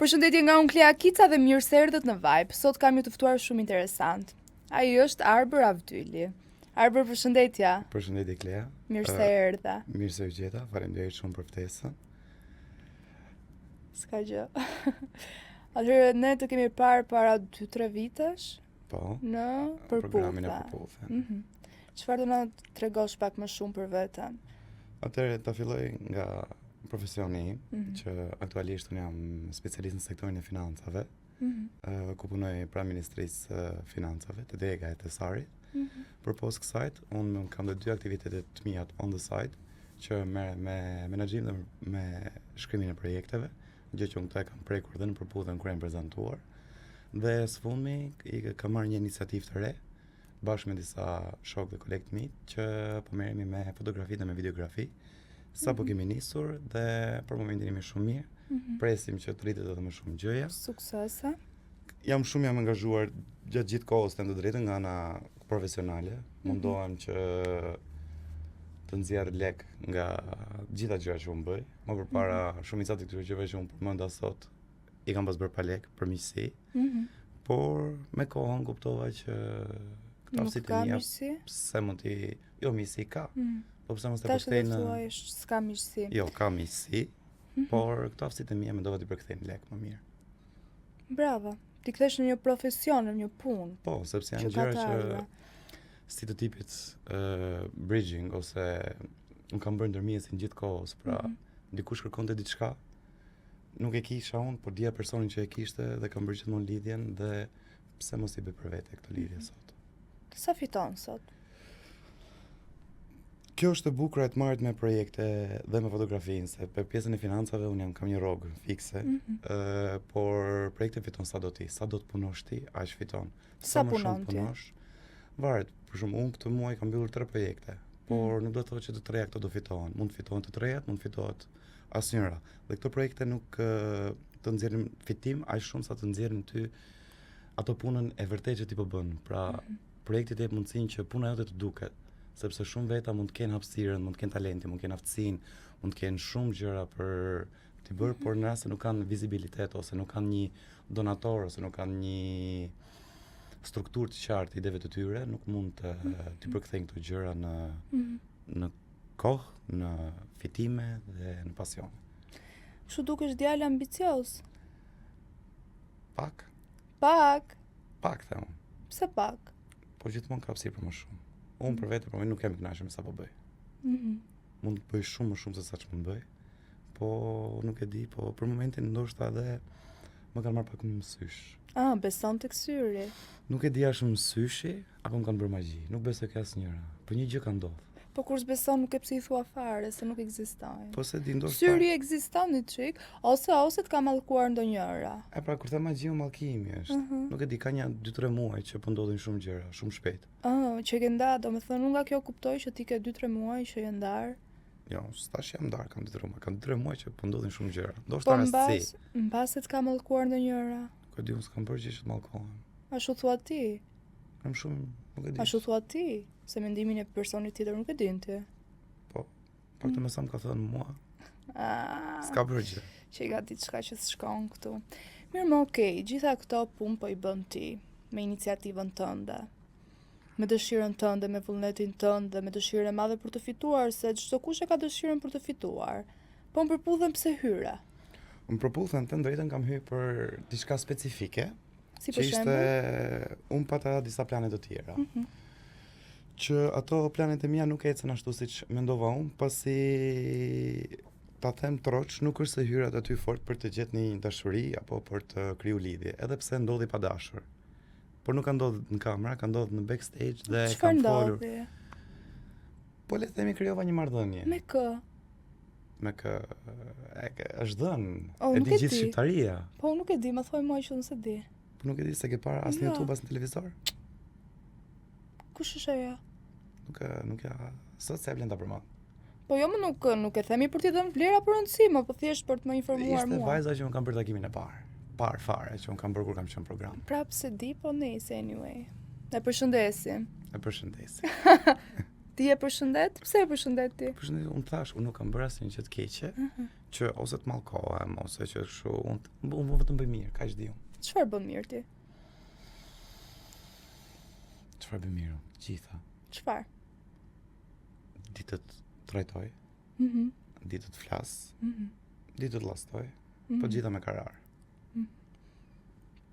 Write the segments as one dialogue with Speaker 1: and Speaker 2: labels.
Speaker 1: Përshëndetje nga unë Klea Kica dhe mirë se erdhët në Vibe. Sot kam një të ftuar shumë interesant. Ai është Arbër Avdyli. Arbër, përshëndetje.
Speaker 2: Përshëndetje Klea.
Speaker 1: Mirë se erdhe.
Speaker 2: Mirë se ju gjeta. Faleminderit shumë për ftesën.
Speaker 1: S'ka gjë. Atëherë ne të kemi parë para 2-3 vitesh.
Speaker 2: Po.
Speaker 1: Në Përputhen.
Speaker 2: Programin e Përputhen.
Speaker 1: Mm -hmm. Çfarë do na tregosh pak më shumë për veten?
Speaker 2: Atëherë ta filloj nga profesioni im, mm -hmm. që aktualisht unë jam specialist në sektorin e financave, mm -hmm. ku punoj pranë Ministrisë së Financave, te dega e Thesarit. Mm -hmm. Përpos kësaj, unë kam dhe dy aktivitete të mia on the side, që merren me menaxhim dhe me shkrimin e projekteve, gjë që unë këtë e kam prekur dhe në Përputhen kur jam prezantuar. Dhe së fundmi i kam marrë një iniciativë të re, bashkë me disa shokë dhe kolegë të mi që po merremi me fotografi dhe me videografi. Sapo mm -hmm. kemi nisur dhe për momentin jemi shumë mirë. Mm -hmm. Presim që të rritet edhe më shumë gjëja.
Speaker 1: Suksese.
Speaker 2: Jam shumë jam angazhuar gjatë gjithë kohës të them të drejtën nga ana profesionale. Mm -hmm. Mundohem që të nxjerr lek nga gjitha gjërat që unë bëj. Më përpara mm -hmm. shumica të këtyre gjërave që unë përmenda sot i kam pas bërë pa lek për miqësi. Mm -hmm. Por me kohën kuptova që
Speaker 1: këto aftësitë e mia
Speaker 2: pse mund t'i jo miqësi ka. Mm
Speaker 1: -hmm.
Speaker 2: Po pse mos e përkthej
Speaker 1: në Tash s'ka miqësi.
Speaker 2: Jo, ka miqësi, mm -hmm. por këto aftësitë e mia mendova t'i përkthej në lek më
Speaker 1: mirë. Bravo. T'i kthesh në një profesion, në një
Speaker 2: punë. Po, sepse janë gjëra që si të tipit uh, bridging ose unë kam bërë ndërmjetësin gjithë kohës, pra mm -hmm. dikush kërkonte diçka, nuk e kisha unë, por dija personin që e kishte dhe kam bërë gjithmonë lidhjen dhe pse mos i bëj për vete këto lidhje mm -hmm.
Speaker 1: sot. Sa fiton sot?
Speaker 2: Kjo është e bukura e të marrit me projekte dhe me fotografinë, se për pjesën e financave unë jam kam një rrogë fikse, mm -hmm. uh, por projekte fiton sa do ti, sa do të punosh ti, aq fiton.
Speaker 1: Sa, sa më shumë
Speaker 2: punosh, varet. Për shembull, unë këtë muaj kam mbyllur tre projekte, por mm -hmm. nuk do të thotë që të treja këto do fitohen. Mund të fitohen të trejat, mund të fitohet asnjëra. Dhe këto projekte nuk të nxjerrin fitim aq shumë sa të nxjerrin ty ato punën e vërtetë që ti po bën. Pra, mm -hmm. projekti të jep mundësinë që puna jote të duket, sepse shumë veta mund të kenë hapësirën, mund të kenë talentin, mund të kenë aftësinë, mund të kenë shumë gjëra për t'i bërë, mm -hmm. por në rast se nuk kanë vizibilitet ose nuk kanë një donator ose nuk kanë një strukturë të qartë ideve të tyre, nuk mund të mm -hmm. t'i përkthejnë këto gjëra në mm -hmm. në kohë, në fitime dhe në
Speaker 1: pasione. Kështu dukesh djalë ambicioz.
Speaker 2: Pak.
Speaker 1: Pak.
Speaker 2: Pak them.
Speaker 1: Pse pak?
Speaker 2: Po gjithmonë ka hapësirë për më shumë. Unë për vete për nuk jam i kënaqur me sa po bëj. Mm -hmm. Mund të bëj shumë më shumë se sa ç'mund bëj. Po nuk e di, po për momentin ndoshta edhe më kanë marrë pak mësysh.
Speaker 1: Ah, beson tek syri.
Speaker 2: Nuk e di a është mësyshi apo më kanë bërë magji. Nuk besoj ke asnjëra. Po një gjë ka ndodhur.
Speaker 1: Po kur s'beson nuk e pse i thua fare, se nuk ekzistojnë.
Speaker 2: Po s'e di ndoshta.
Speaker 1: Syri ekziston një çik, ose ose të ka mallkuar ndonjëra.
Speaker 2: E pra kur them magji o mallkimi është. Uh mhm. -huh. Nuk e di, ka një 2-3 muaj që po ndodhin shumë gjëra, shumë
Speaker 1: shpejt. Ëh, uh, që ke nda, domethënë unë nga kjo kuptoj që ti ke 2-3 muaj që je
Speaker 2: ndarë. Jo, s'tash jam ndarë, kam 2-3 muaj, kam 2-3 muaj që po ndodhin shumë gjëra. Ndoshta po
Speaker 1: rastësi. Mbase të ka mallkuar ndonjëra.
Speaker 2: Ku di unë s'kam bërë gjë që të mallkohem.
Speaker 1: Ashtu thua ti?
Speaker 2: Jam shumë, nuk e di.
Speaker 1: Ashtu thua ti, se mendimin e personit tjetër nuk e din ti.
Speaker 2: Po, pak të mm. me sa më ka thënë mua. Ah, S'ka bërë gjë.
Speaker 1: Që i ka diçka që s'shkon këtu. Mirë, më okej, gjitha këto punë po i bën ti me iniciativën tënde me dëshirën tënde, me vullnetin tënd dhe me dëshirën e madhe për të fituar, se çdokush e ka dëshirën për të fituar. Po në Përputhen pse
Speaker 2: hyre? Në Përputhen të drejtën kam hy për diçka specifike,
Speaker 1: Si për
Speaker 2: shembull? Që ishte unë pata disa plane të tjera. Mm -hmm. Që ato planet e mia nuk ecën ashtu siç mendova unë, pasi ta them troç, nuk është se hyra aty fort për të gjetë një dashuri apo për të kriju lidhje, edhe pse ndodhi pa dashur. Por nuk ka ndodhur në kamera, ka ndodhur në backstage dhe
Speaker 1: kam folur. Çfarë ndodhi?
Speaker 2: Po le të themi krijova një
Speaker 1: marrëdhënie. Me kë?
Speaker 2: Me kë e kë është dhënë. Oh, e di gjithë shqiptaria.
Speaker 1: Po nuk e di, më thuaj mua që unë s'e
Speaker 2: di. Po nuk e di s'e ke parë as në jo. YouTube as në televizor.
Speaker 1: Kush është ajo?
Speaker 2: Nuk e nuk ja sot s'e vlen ta
Speaker 1: përmend. Po jo, më nuk nuk e themi për t'i dhënë vlera për rëndësi, më po thjesht për të më informuar
Speaker 2: mua. Ishte vajza që unë kam bërë takimin e parë. Parë fare që unë kam bërë kur kam qenë në
Speaker 1: program. Prapë s'e di, po nejse anyway. E përshëndesim.
Speaker 2: E përshëndesim.
Speaker 1: Ti e përshëndet? Pse e përshëndet
Speaker 2: ti? Përshëndet, unë thash, unë nuk kam bërë asnjë gjë të keqe, uh mhm. -huh. që ose të mallkohem ose që kështu, unë unë vetëm bëj mirë, kaq di
Speaker 1: unë. Çfarë bën mirë ti?
Speaker 2: Çfarë bëj mirë? Gjitha.
Speaker 1: Çfarë?
Speaker 2: Di të trajtoj. Mhm. Mm di të të flas. Mhm. Mm di të të llastoj. Mm -hmm. Po gjitha me karar. Mm -hmm.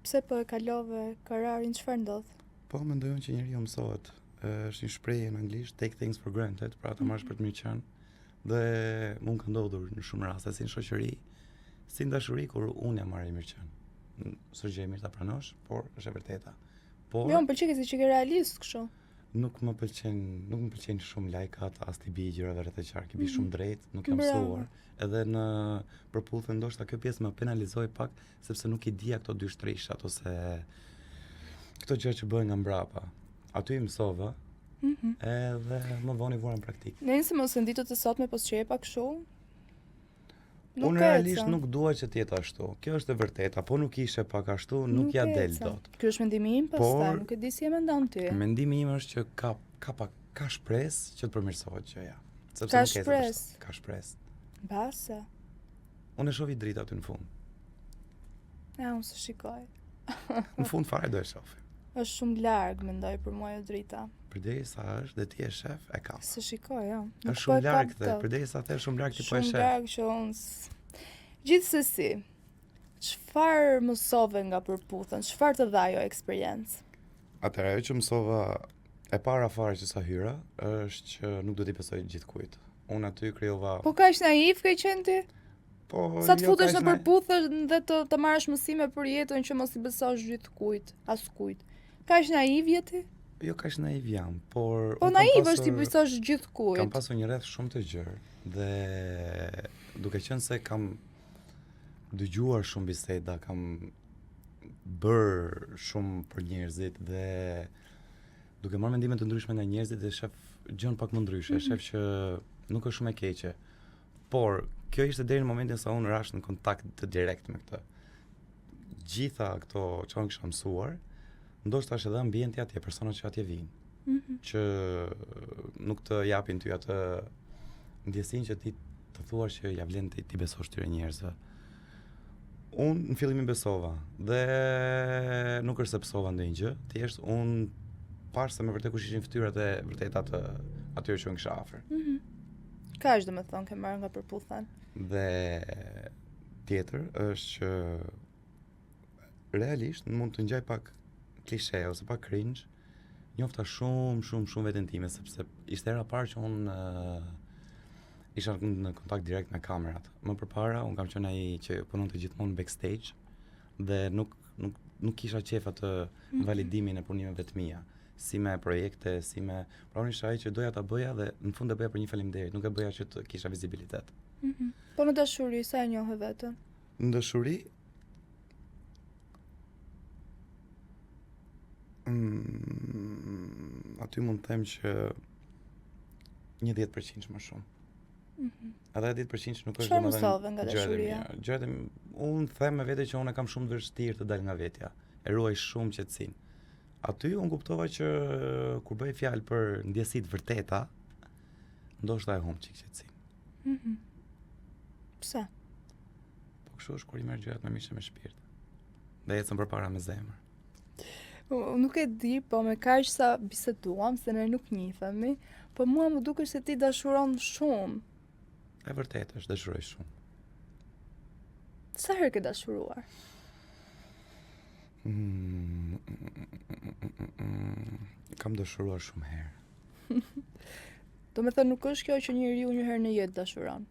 Speaker 1: Pse po e kalove kararin, çfarë
Speaker 2: ndodh? Po mendoj unë që njeriu mësohet. Është një shprehje në anglisht, take things for granted, pra ta marrësh për të mirëqenë. Dhe mu m'ka ndodhur në shumë raste si në shoqëri, si në dashuri kur unë jam marrë i mirëqenë. S'është gjë e mirë ta pranosh, por është e vërteta.
Speaker 1: Por Jo, më pëlqen si që ke realist
Speaker 2: kështu. Nuk më pëlqen, nuk më pëlqejnë shumë lajkat, as t'i bij gjërave rreth e qark, i bij mm -hmm. shumë drejt, nuk jam mësuar. Edhe në Përputhen ndoshta kjo pjesë më penalizoi pak sepse nuk i dija këto dy shtrishat ose këto gjëra që bëhen nga mbrapa. Aty i mësova. Mm -hmm. Edhe më vonë i vura në
Speaker 1: praktikë. Nëse mos në ditët e sotme po s'qe pak kështu.
Speaker 2: Nuk Unë realisht nuk dua që të jetë ashtu. Kjo është e vërteta, po nuk ishe pak ashtu, nuk, nuk ja del dot.
Speaker 1: Ky është mendimi im pastaj, nuk e di si e mendon
Speaker 2: ti. Mendimi im është që ka ka pak ka shpresë që të përmirësohet gjëja.
Speaker 1: Sepse ka shpresë.
Speaker 2: Ka shpresë.
Speaker 1: Mbase.
Speaker 2: Unë e shoh dritë aty në
Speaker 1: fund. Ja, unë s'e shikoj.
Speaker 2: në fund fare do e shohim.
Speaker 1: Është shumë larg, mendoj për mua ajo
Speaker 2: drita. Përderisa është dhe ti e shef, e
Speaker 1: ka. S'e shikoj, jo.
Speaker 2: Nuk është shumë po larg dhe përderisa the shumë larg ti po e
Speaker 1: shef. Shumë larg që unë Gjithsesi, çfarë mësove nga Përputhen? Çfarë të dha ajo
Speaker 2: eksperiencë? Atëherë ajo që mësova e para fare që sa hyra është që nuk do t'i besoj gjithkujt. Unë aty
Speaker 1: krijova Po kaq naiv ke qenë ti?
Speaker 2: Po,
Speaker 1: Sa të jo, futesh në Përputhen dhe të të marrësh mësime për jetën që mos i besosh gjithkujt, askujt. Kaq naiv je
Speaker 2: ti? Jo kaq naiv jam, por
Speaker 1: Po naiv është t'i besosh gjithkujt.
Speaker 2: Kam pasur një rreth shumë të gjerë dhe duke qenë se kam dëgjuar shumë biseda, kam bërë shumë për njerëzit dhe duke marrë mendime të ndryshme nga njerëzit dhe shef gjën pak më ndryshe, mm -hmm. shef që nuk është shumë e keqe. Por kjo ishte deri në momentin sa unë rash në kontakt të direkt me këtë. Gjitha këto që unë kisha mësuar, ndoshta është edhe ambienti atje, personat që atje vijnë, mm -hmm. që nuk të japin ty atë ndjesinë që ti të thuash që ja vlen ti t'i besosh këtyre njerëzve. Unë në fillim i besova dhe nuk është se pësova ndonjë gjë, thjesht unë pashë se me vërtet kush ishin fytyrat e vërteta të atyre që unë kisha
Speaker 1: afër. Mm -hmm. Kaq domethënë ke marrë nga Përputhen.
Speaker 2: Dhe tjetër është që realisht mund të ngjaj pak klishe ose pak cringe, njofta shumë shumë shumë veten time sepse ishte hera e parë që unë uh, isha në kontakt direkt me kamerat. Më përpara unë kam qenë ai që punonte gjithmonë backstage dhe nuk nuk nuk kisha qejf atë mm -hmm. validimin e punimeve të mia, si me projekte, si me pra unë isha ai që doja ta bëja dhe në fund e bëja për një faleminderit, nuk e bëja që të kisha
Speaker 1: vizibilitet. Mm -hmm. Po në dashuri sa e njohe
Speaker 2: veten? Në dashuri Mm, aty mund të them që një 10% më shumë.
Speaker 1: Mm -hmm.
Speaker 2: Edhe 10%
Speaker 1: nuk është domethënë. Çfarë mësove nga dashuria?
Speaker 2: Gjërat e unë them me vete që unë e kam shumë të vështirë të dal nga vetja. E ruaj shumë qetësinë. Aty unë kuptova që kur bëhej fjalë për ndjesi të vërteta, ndoshta e humb çik
Speaker 1: qetësinë. Mhm. Mm Pse?
Speaker 2: Po kështu është kur i merr gjërat me mish e me shpirt. Dhe ecën përpara me zemër.
Speaker 1: Unë nuk e di, po me kaq sa biseduam, se ne nuk njihemi, po mua më dukesh se ti dashuron
Speaker 2: shumë. E vërtetë është, dashuroj
Speaker 1: shumë. Sa herë ke dashuruar?
Speaker 2: Mm, mm, mm, kam dashuruar shumë
Speaker 1: herë. Domethënë nuk është kjo që njeriu një herë në jetë dashuron.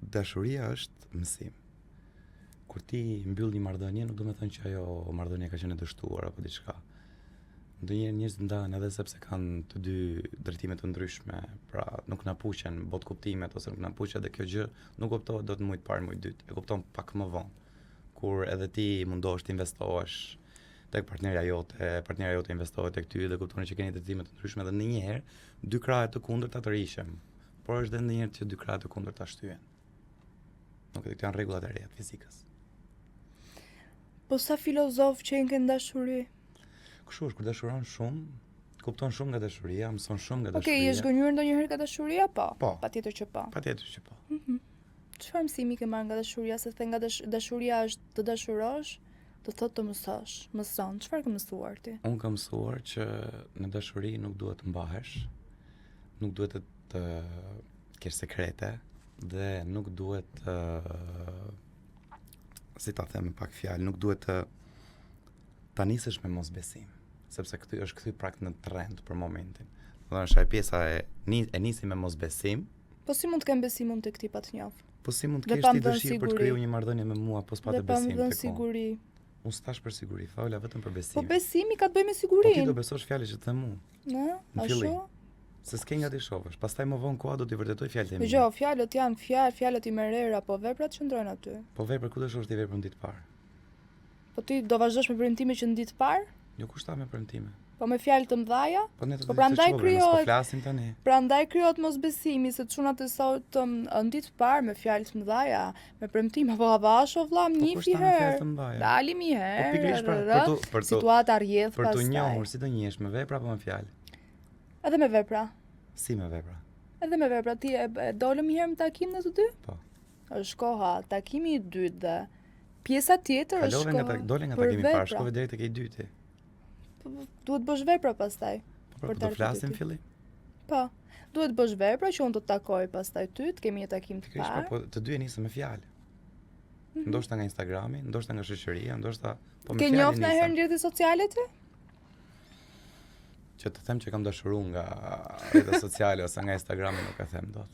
Speaker 2: Dashuria është mësim. Kur ti mbyll një marrëdhënie, nuk do të thonë që ajo marrëdhënie ka qenë e dështuar apo diçka. Ndonjëherë njerëzit ndahen edhe sepse kanë të dy drejtime të ndryshme, pra nuk na puqen botëkuptimet ose nuk na puqet dhe kjo gjë nuk kuptohet dot në muaj të parë, muaj të dytë, e kupton pak më vonë. Kur edhe ti mundohesh të investohesh tek partnerja jote, partnerja jote investohet tek ty dhe kuptoni që keni drejtime të ndryshme dhe ndonjëherë dy krahe të kundërta tërhiqen. Por është dhe ndonjëherë që dy krahe të kundërta shtyhen. Nuk e di, këto janë rregullat e reja të
Speaker 1: fizikës. Po sa filozof qenke në dashuri?
Speaker 2: Kështu është, kur dashuron shumë... Kupton shumë nga dashuria, mëson shumë nga dashuria.
Speaker 1: Okej, okay, je zhgënjyer ndonjëherë nga dashuria? Po.
Speaker 2: Po.
Speaker 1: Patjetër që po.
Speaker 2: Patjetër që po.
Speaker 1: Mm -hmm. Çfarë mësimi ke marrë nga dashuria? Se the nga dash dashuria është të dashurosh, do të thotë të mësosh. Mëson. Çfarë ke mësuar
Speaker 2: ti? Unë kam mësuar që në dashuri nuk duhet të mbahesh, nuk duhet të, të kesh sekrete dhe nuk duhet të si ta them me pak fjalë, nuk duhet të ta nisësh me mosbesim, sepse këtu është kthy prapë në trend për momentin. Do të thonë është ajo pjesa e e nisi me mosbesim.
Speaker 1: Po si mund të kem besim unë tek ti pa të
Speaker 2: njohur? Po si mund të kesh ti dëshirë për të krijuar një marrëdhënie me mua po s'pate besim
Speaker 1: tek unë? siguri.
Speaker 2: Unë s'thashë për siguri, fola vetëm për
Speaker 1: besim. Po besimi ka të bëjë me sigurinë.
Speaker 2: Po ti do besosh fjalët që të them
Speaker 1: unë. Në, ashtu.
Speaker 2: Se s'ke nga t'i shohësh, pastaj më vonë koha do t'i vërtetojë fjalët
Speaker 1: e mia. Dëgjo, fjalët janë fjalë, fjalët i merr era, po veprat qëndrojnë
Speaker 2: aty. Po vepër ku do shohësh ti veprën ditë parë?
Speaker 1: Po ti do vazhdosh me premtime që në ditë
Speaker 2: parë? Jo kush tha me premtime.
Speaker 1: Po me fjalë të
Speaker 2: mëdha? Po ne të po prandaj krijohet. Po flasim
Speaker 1: tani. Prandaj krijohet mosbesimi se çunat e sotëm në ditë parë me fjalë të mëdha, me premtime, po avash o vlla, më
Speaker 2: po, një
Speaker 1: herë. Dalim një
Speaker 2: herë. Po pikërisht pra, për tu
Speaker 1: për tu situata rrjedh
Speaker 2: pastaj. Për t'u njohur si do njihesh me vepra apo me fjalë?
Speaker 1: Edhe me vepra.
Speaker 2: Si me vepra?
Speaker 1: Edhe me vepra, ti e, e dolëm një herë në takim ne të
Speaker 2: dy? Po.
Speaker 1: Është koha, takimi i dytë dhe pjesa tjetër
Speaker 2: është koha. Nga dole nga takimi i parë, shkove deri tek i dyti.
Speaker 1: Po, po, duhet bësh vepra pastaj.
Speaker 2: Po, po, për të flasim fillim.
Speaker 1: Po. Duhet bësh vepra që unë të takoj pastaj ty, të kemi një takim të
Speaker 2: parë. Po, të dy e nisëm me fjalë. Mm -hmm. Ndoshta nga Instagrami, ndoshta nga shoqëria, ndoshta
Speaker 1: po me fjalë. Ke njohur ndonjëherë në rrjetet sociale ti?
Speaker 2: Që të them që kam dashuru nga rrjetet sociale ose nga Instagrami nuk e them dot.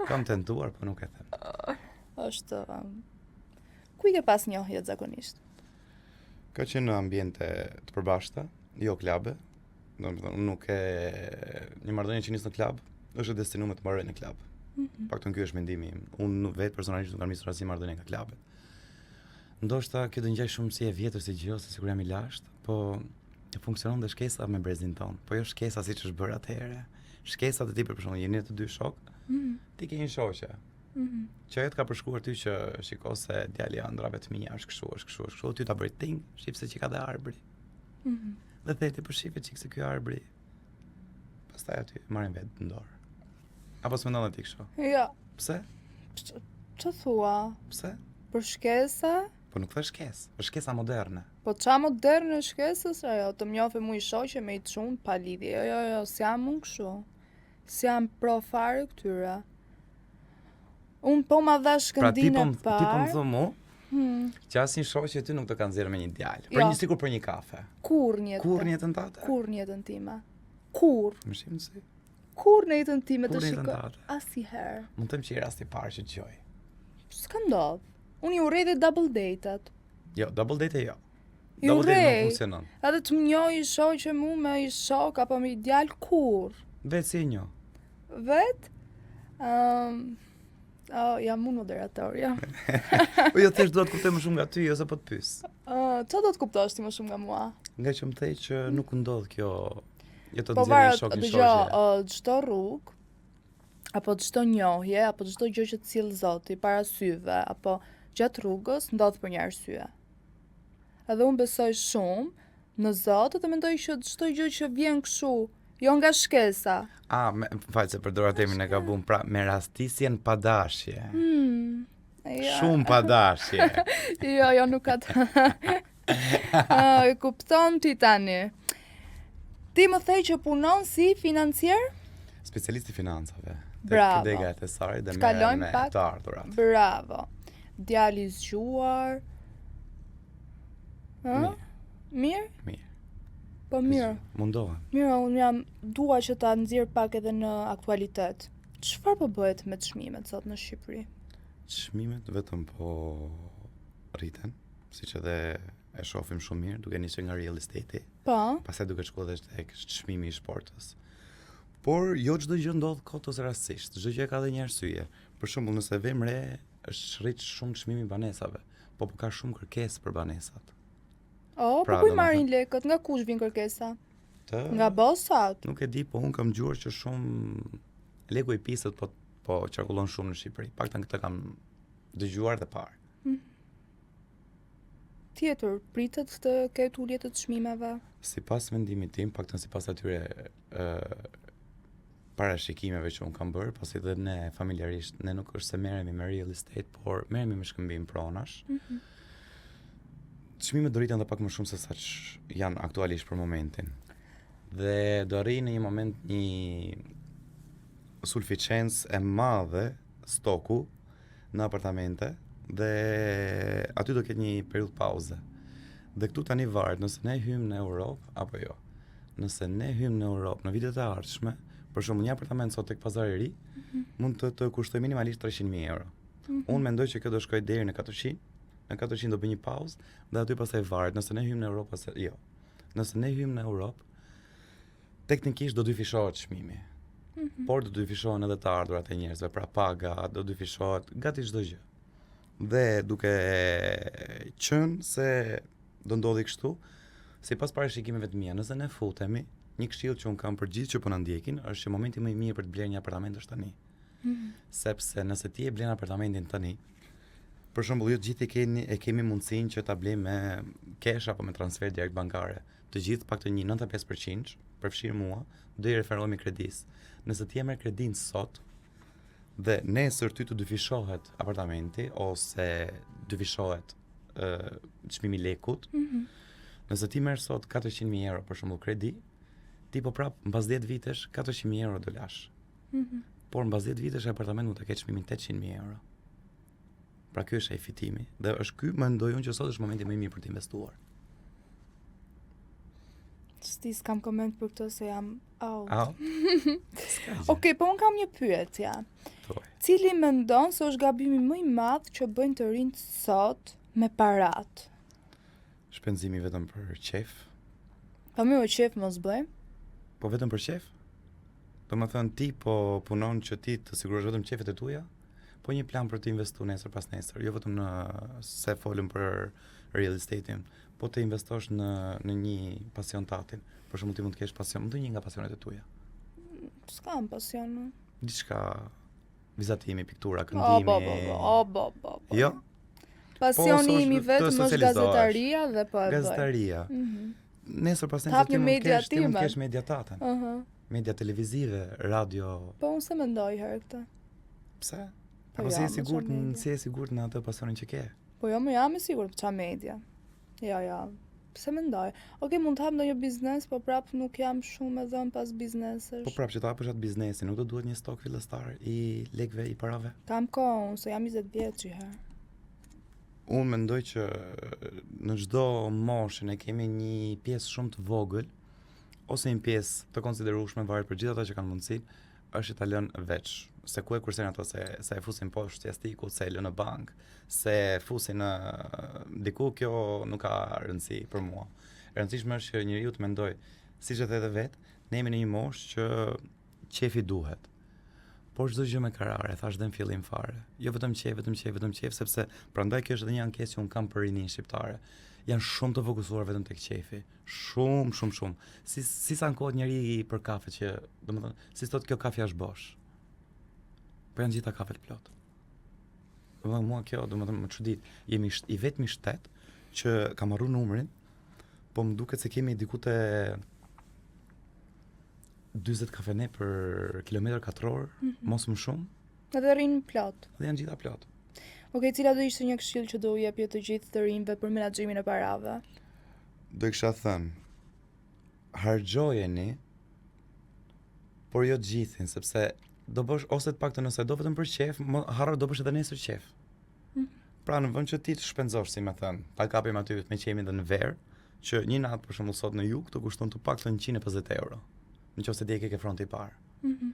Speaker 2: Kam tentuar, po nuk e
Speaker 1: them. Është um, ku i ke pas njohjet zakonisht?
Speaker 2: Ka qenë në ambiente të përbashkëta, jo klabe. Domethënë nuk e një marrëdhënie që nis në klub, është e destinuar të mbarojë në klub. Mm -hmm. Paktën ky është mendimi im. Unë vetë personalisht nuk kam nisur asnjë marrëdhënie nga klubet. Ndoshta kjo do ngjajë shumë si e vjetër si gjë ose sikur jam i lashtë, po funksionon dhe shkesa me brezin tonë, po jo shkesa siç është bërë atëherë. Shkesa të tipit për shembull, jeni të dy shokë, mm -hmm. ti ke një shoqe. Mm -hmm. Që ajo të ka përshkruar ty që shiko se djali i ëndrrave të mia është kështu, është kështu, është kështu, ty ta bëri ting, shif se që ka dhe Arbri. Mm -hmm. Dhe the ti po shife çik se ky Arbri. Pastaj aty marrin vetë në dorë. Apo s'mendon dhe ti
Speaker 1: kështu? Jo.
Speaker 2: Pse?
Speaker 1: Ç'të thua?
Speaker 2: Pse?
Speaker 1: Për shkesa?
Speaker 2: Po nuk thashë shkesë, është shkesa
Speaker 1: moderne. Po ça moderne shkesës ajo, të më njohë mu i shoqe me i çun pa lidhje. Jo, jo, jo, s'jam unë kështu. S'jam pro fare këtyre. Unë po ma dha
Speaker 2: shkëndijën pra, ti po, e parë. Ti po më thua mu, hmm. që asnjë shoqe ty nuk të ka nxjerrë me një djalë. Për jo. një sikur për një kafe.
Speaker 1: Kurrë në
Speaker 2: jetë. Kurrë në jetën
Speaker 1: tate? Kurrë në jetën time. Kurrë.
Speaker 2: Më shim si?
Speaker 1: Kurrë në jetën time të shikoj. Asnjëherë.
Speaker 2: Mund të them që je rasti i parë që dëgjoj.
Speaker 1: S'ka ndodh. Unë i urrej dhe double date-at.
Speaker 2: Jo, double date jo. I double date nuk funksionon.
Speaker 1: Edhe të më njohë i shoqe mu me i shok apo me i djalë
Speaker 2: kurrë. Vetë si e
Speaker 1: njoh? Vetë? Um, oh, jam unë moderatorja.
Speaker 2: Po jo, thjesht dua të kuptoj më shumë nga ty, jo se po të
Speaker 1: pyes. Uh, ça do të kuptosh ti më shumë nga
Speaker 2: mua? Nga që më the që nuk ndodh kjo jo të po nxjerrë
Speaker 1: shok një shoqe. Po uh, çdo rrugë apo çdo njohje, apo çdo gjë që të sjell Zoti para syve, apo gjatë rrugës, ndodh për një arsye. Edhe unë besoj shumë në Zot dhe mendoj që çdo gjë që vjen kështu, jo nga
Speaker 2: shkesa. A, me, më fal se përdora termin e gabum, pra me rastisjen pa dashje.
Speaker 1: Hmm.
Speaker 2: Ja. Shumë pa dashje.
Speaker 1: jo, jo, nuk ka të... E kupton ti tani. Ti më the që punon si
Speaker 2: financier? Specialist i financave.
Speaker 1: Bravo.
Speaker 2: Tek dega e thesarit dhe merrem me
Speaker 1: pak...
Speaker 2: të ardhurat.
Speaker 1: Bravo. Djalë i zgjuar. Ë?
Speaker 2: Mirë?
Speaker 1: Mirë?
Speaker 2: Mirë.
Speaker 1: Po mirë.
Speaker 2: Mundohem.
Speaker 1: Mirë, unë jam dua që ta nxjerr pak edhe në aktualitet. Çfarë po bëhet me çmimet sot në
Speaker 2: Shqipëri? Çmimet vetëm po rriten, siç edhe e shohim shumë mirë, duke nisur nga real
Speaker 1: estate-i. Po.
Speaker 2: Pastaj duke shkuar edhe tek çmimi i shportës. Por jo çdo gjë ndodh kot ose rastësisht. Çdo gjë ka edhe një arsye. Për shembull, nëse vëmë re, është rrit shumë çmimi i banesave, po po ka shumë kërkesë për
Speaker 1: banesat. Oh, po pra, po ku i marrin lekët? Nga kush vin kërkesa?
Speaker 2: Të...
Speaker 1: Nga
Speaker 2: bosat? Nuk e di, po unë kam dëgjuar që shumë leku i pisët po po qarkullon shumë në Shqipëri. Paktën këtë kam dëgjuar dhe
Speaker 1: parë. Mm. tjetër, pritet të ketë ulje të çmimeve?
Speaker 2: Sipas mendimit tim, paktën sipas atyre ë parashikimeve që unë kam bërë, pasi dhe ne familjarisht ne nuk është se merremi me real estate, por merremi me shkëmbim pronash. Mm -hmm. Çmimet do rriten edhe pak më shumë se sa që janë aktualisht për momentin. Dhe do arrijë në një moment një sufiçencë e madhe stoku në apartamente dhe aty do ketë një periudhë pauze. Dhe këtu tani varet nëse ne hyjmë në Europë apo jo. Nëse ne hyjmë në Europë në vitet e ardhshme, për shembull një apartament sot tek Pazari i Ri mm -hmm. mund të të kushtojë minimalisht 300.000 euro. Mm -hmm. Unë mendoj që kjo do shkojë deri në 400, në 400 do bëj një pauzë dhe aty pastaj varet nëse ne hyjmë në Europë ose jo. Nëse ne hyjmë në Europë, teknikisht do dyfishohet çmimi. Mm -hmm. Por do dyfishohen edhe të ardhurat e njerëzve, pra paga, do dyfishohet gati çdo gjë. Dhe duke qenë se do ndodhi kështu, sipas parashikimeve të mia, nëse ne futemi, një këshillë që un kam për gjithë që po na ndjekin është që momenti më i mirë për të blerë një apartament është tani. Mm -hmm. Sepse nëse ti e blen apartamentin tani, për shembull, jo të gjithë e keni e kemi mundësinë që ta blejmë me cash apo me transfer direkt bankare. Të gjithë paktën një 95%, përfshirë mua, do i referohemi kredisë. Nëse ti e merr kredinë sot dhe nesër ty të dyfishohet apartamenti ose dyfishohet ë çmimi i lekut. Mm -hmm. Nëse ti merr sot 400.000 euro për shembull kredi, ti po prap mbas 10 vitesh 400.000 euro do lash. Mm -hmm. Por mbas 10 vitesh apartamenti mund të ketë çmimin 800.000 euro. Pra ky është ai fitimi dhe është ky mendoj unë që sot është momenti më i mirë për të investuar.
Speaker 1: S'di s'kam koment për këtë se jam out. Out. Okej, okay, po unë kam një pyetje. Cili mendon se është gabimi më i madh që bëjnë të rinjtë sot me parat?
Speaker 2: Shpenzimi vetëm për qejf.
Speaker 1: Po mirë, qejf mos bëjmë.
Speaker 2: Po vetëm për qejf? Domethënë ti po punon që ti të sigurosh vetëm qejfet e tuaja? Po një plan për të investuar nesër pas nesër, jo vetëm në se folëm për real estate-in, po të investosh në në një pasion tatin. Për shembull ti mund të kesh pasion, mund të një nga pasionet e
Speaker 1: tuaja. S'kam pasion.
Speaker 2: Diçka vizatimi, piktura, këndimi.
Speaker 1: O bo bo bo, o bo bo
Speaker 2: bo. Jo.
Speaker 1: Pasioni po, im i vetëm është gazetaria dhe po e
Speaker 2: bëj. Gazetaria. Mm -hmm. Nesër pas nesër ti mund të kesh, ti mund të kesh media taten. Uh -huh. Media televizive, radio.
Speaker 1: Po unë s'e mendoj herë këtë.
Speaker 2: Pse? Po Apo si e sigurt, si e sigurt në atë pasionin që ke?
Speaker 1: Po jo, më jam e sigurt, ça media. Jo, jo. Pse mendoj? Okej, mund të hap ndonjë biznes, po prap nuk jam shumë e dhënë pas biznesesh.
Speaker 2: Po prap që të hapësh atë biznesin, nuk do duhet një stok fillestar i lekëve, i parave?
Speaker 1: Kam kohë, unë se jam 20 vjeç i herë.
Speaker 2: Unë mendoj që në çdo moshë ne kemi një pjesë shumë të vogël ose një pjesë të konsiderueshme varet për gjithë ata që kanë mundësinë, është që ta lënë veç. Se ku e kursejnë ato se se e fusin poshtë jastikut, se e lënë në bankë, se e fusin në diku kjo nuk ka rëndësi për mua. E rëndësishme është që njeriu të mendojë, siç e the edhe vet, ne jemi në një moshë që qefi duhet. Por çdo gjë me karar, e thashë dhe në fillim fare. Jo vetëm qejf, vetëm qejf, vetëm qejf, sepse prandaj kjo është edhe një ankesë që un kam për rininë shqiptare. Janë shumë të fokusuar vetëm tek qejfi. Shumë, shumë, shumë. Si si s'ankohet njeri për kafe që, domethënë, si thotë kjo kafja është bosh. Po janë gjitha kafet plot. Domethënë mua kjo, domethënë më çudit. Jemi i vetmi shtet që kam harru numrin, po më duket se kemi diku te 40 kafene për kilometër katror, mm -hmm. mos më
Speaker 1: shumë. Edhe rrinë
Speaker 2: plot. Dhe janë gjitha plot.
Speaker 1: Okej, okay, cila do ishte një këshillë që do u jepje të gjithë të rinjve për menaxhimin e parave?
Speaker 2: Do i kisha thënë, harxhojeni, por jo të gjithin, sepse do bësh ose të paktën nëse do vetëm për qejf, më harro do bësh edhe nesër qejf. Mm. Pra në vend që ti të shpenzosh, si me thënë, ta kapim aty me qejfin dhe në verë, që një natë për shembull sot në jug të kushton të paktën 150 euro. Në qoftë se ti e ke ke fronti i parë. Mm -hmm.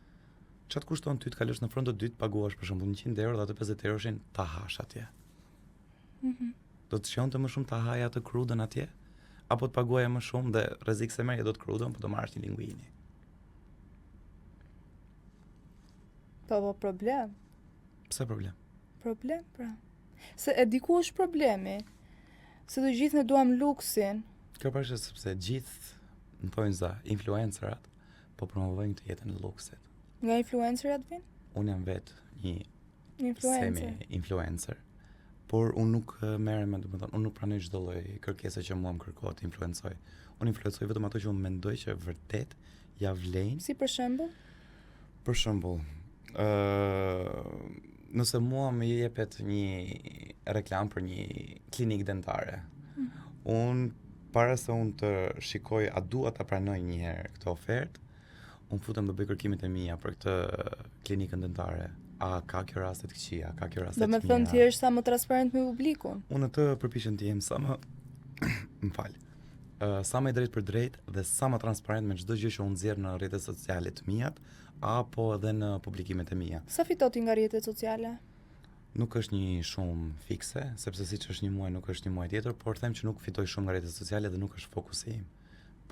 Speaker 2: Ça të kushton ty të kalosh në front të dytë, paguash për shembull 100 euro dhe atë 50 euroshin ta hash atje. Mm -hmm. Do të shijonte më shumë ta haja atë krudën atje apo të paguaja më shumë dhe rrezik se merrja dot krudën, po do marrësh një linguini.
Speaker 1: Po, po problem.
Speaker 2: Pse problem?
Speaker 1: Problem, pra. Se e di ku është problemi. Se të gjithë ne duam luksin.
Speaker 2: Kjo pra është sepse gjithë, në thonjëza, influencerat, po promovojnë këtë jetën e luksit.
Speaker 1: Nga influencerat
Speaker 2: vin? Unë jam vetë një
Speaker 1: influencer.
Speaker 2: Semi influencer. Por unë nuk merrem me, domethënë, unë nuk pranoj çdo lloj kërkese që mua më kërkohet të influencoj. Unë influencoj vetëm ato që unë mendoj që vërtet ja vlejnë.
Speaker 1: Si për shembull?
Speaker 2: Për shembull, ë nëse mua më jepet një reklamë për një klinikë dentare, mm. unë para se unë të shikoj a dua ta pranoj një herë këtë ofertë, unë futem dhe bëj kërkimet e mia për këtë klinikën dentare. A ka kjo raste të këqija, a ka kjo raste të
Speaker 1: mira. Domethënë ti je sa më transparent me
Speaker 2: publikun. Unë të përpiqem të jem sa më më fal. Uh, sa më i drejtpërdrejtë dhe sa më transparent me çdo gjë që unë nxjerr në rrjetet sociale të miat apo edhe në publikimet e mia.
Speaker 1: Sa fiton ti nga rrjetet sociale?
Speaker 2: Nuk është një shumë fikse, sepse siç është një muaj nuk është një muaj tjetër, por them që nuk fitoj shumë nga rrjetet sociale dhe nuk është fokusi im.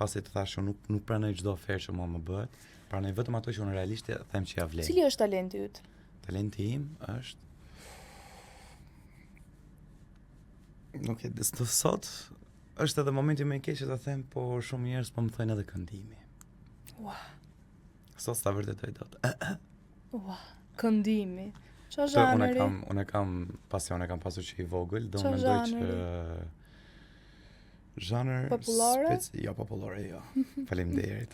Speaker 2: Pasi të thashë unë nuk nuk pranoj çdo ofertë që mua më bëhet, pranoj vetëm ato që unë realisht them që ja
Speaker 1: vlen. Cili është talenti
Speaker 2: yt? Talenti im është nuk e di sot është edhe momenti më i keq që ta them, po shumë njerëz po më thonë edhe këndimi.
Speaker 1: Ua.
Speaker 2: Sot s'ta vërtetoj dot.
Speaker 1: Ua, këndimi. Çfarë zhanri?
Speaker 2: Unë kam unë kam pasion, e kam pasur që i vogël, dhe unë mendoj që
Speaker 1: Zhanër popullore?
Speaker 2: Speci, jo popullore, jo. Faleminderit.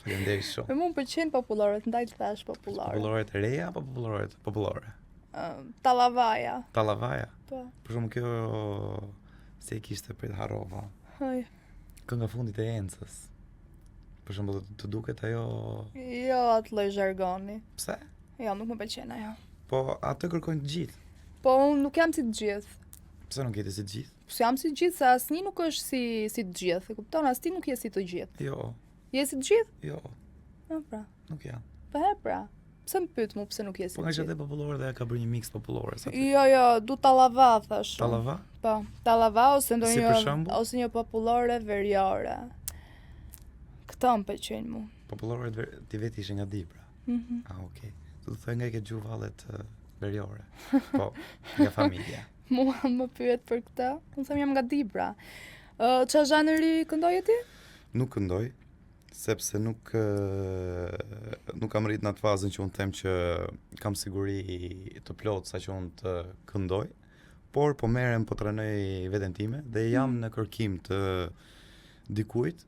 Speaker 2: Faleminderit
Speaker 1: shumë. Mua më pëlqejnë populloret, ndaj të thash
Speaker 2: popullore. Populloret e reja apo populloret popullore?
Speaker 1: Uh, tallavaja.
Speaker 2: Tallavaja.
Speaker 1: Po.
Speaker 2: Për shembull kjo si e kishte prit harrova.
Speaker 1: Haj.
Speaker 2: Kënga fundit e Encës. Për shembull të duket ajo
Speaker 1: Jo, atë lloj zhargoni.
Speaker 2: Pse?
Speaker 1: Jo, nuk më pëlqen ajo.
Speaker 2: Po atë kërkojnë të
Speaker 1: gjithë. Po unë nuk jam si të gjithë.
Speaker 2: Pse nuk je ti si të
Speaker 1: gjithë? S'jam si të gjithë, se asnjë nuk është si si të gjithë, e kupton? As ti nuk je si të
Speaker 2: gjithë. Jo.
Speaker 1: Je si të gjithë?
Speaker 2: Jo.
Speaker 1: Po pra.
Speaker 2: Nuk jam.
Speaker 1: Po e pra. Pse më pyet mu pse nuk je si
Speaker 2: po të gjithë? Po nga që popullore dhe ka bërë një mix popullore
Speaker 1: sa. Jo, jo, du tallava thash.
Speaker 2: Tallava?
Speaker 1: Po, tallava ose ndonjë si ose një popullore veriore. Këto më pëlqejnë
Speaker 2: mu. Popullore ver... ti vetë ishe nga Dibra.
Speaker 1: Mm -hmm.
Speaker 2: Ah, okay. Do të thoja nga i ke dëgju vallet veriore. Po, nga familja.
Speaker 1: Mua më pyet për këtë. Unë them jam nga Dibra. Ë uh, ça zhanri këndoje ti?
Speaker 2: Nuk këndoj, sepse nuk nuk kam arrit në atë fazën që unë them që kam siguri të plotë sa që unë të këndoj, por po merrem, po trajnoj veten time dhe jam mm. në kërkim të dikujt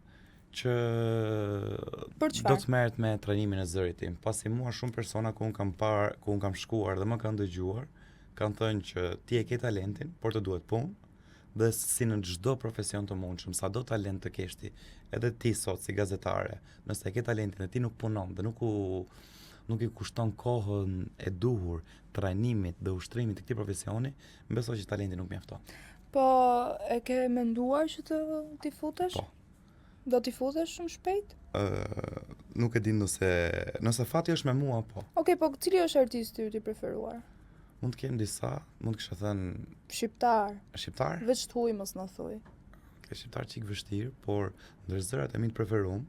Speaker 2: që do të merret me trajnimin e zërit tim, pasi mua shumë persona ku unë kam parë, ku unë kam shkuar dhe më kanë dëgjuar, kanë thënë që ti e ke talentin, por të duhet punë, dhe si në çdo profesion të mundshëm, sado talent të kesh ti, edhe ti sot si gazetare, nëse e ke talentin dhe ti nuk punon dhe nuk u nuk i kushton kohën e duhur trajnimit dhe ushtrimit të këtij profesioni, besoj që talenti nuk mjafton.
Speaker 1: Po, e ke menduar që të t'i futesh?
Speaker 2: Po.
Speaker 1: Do t'i futesh shumë
Speaker 2: shpejt? Ë, uh, nuk e di nëse nëse fati është me mua,
Speaker 1: po. Okej, okay, po cili është artisti yt i preferuar?
Speaker 2: Mund të kem disa, mund të kisha thënë
Speaker 1: shqiptar.
Speaker 2: Shqiptar?
Speaker 1: Veç të huaj mos na
Speaker 2: thuaj. Ke shqiptar çik vështirë, por ndër zërat e mi të preferuar,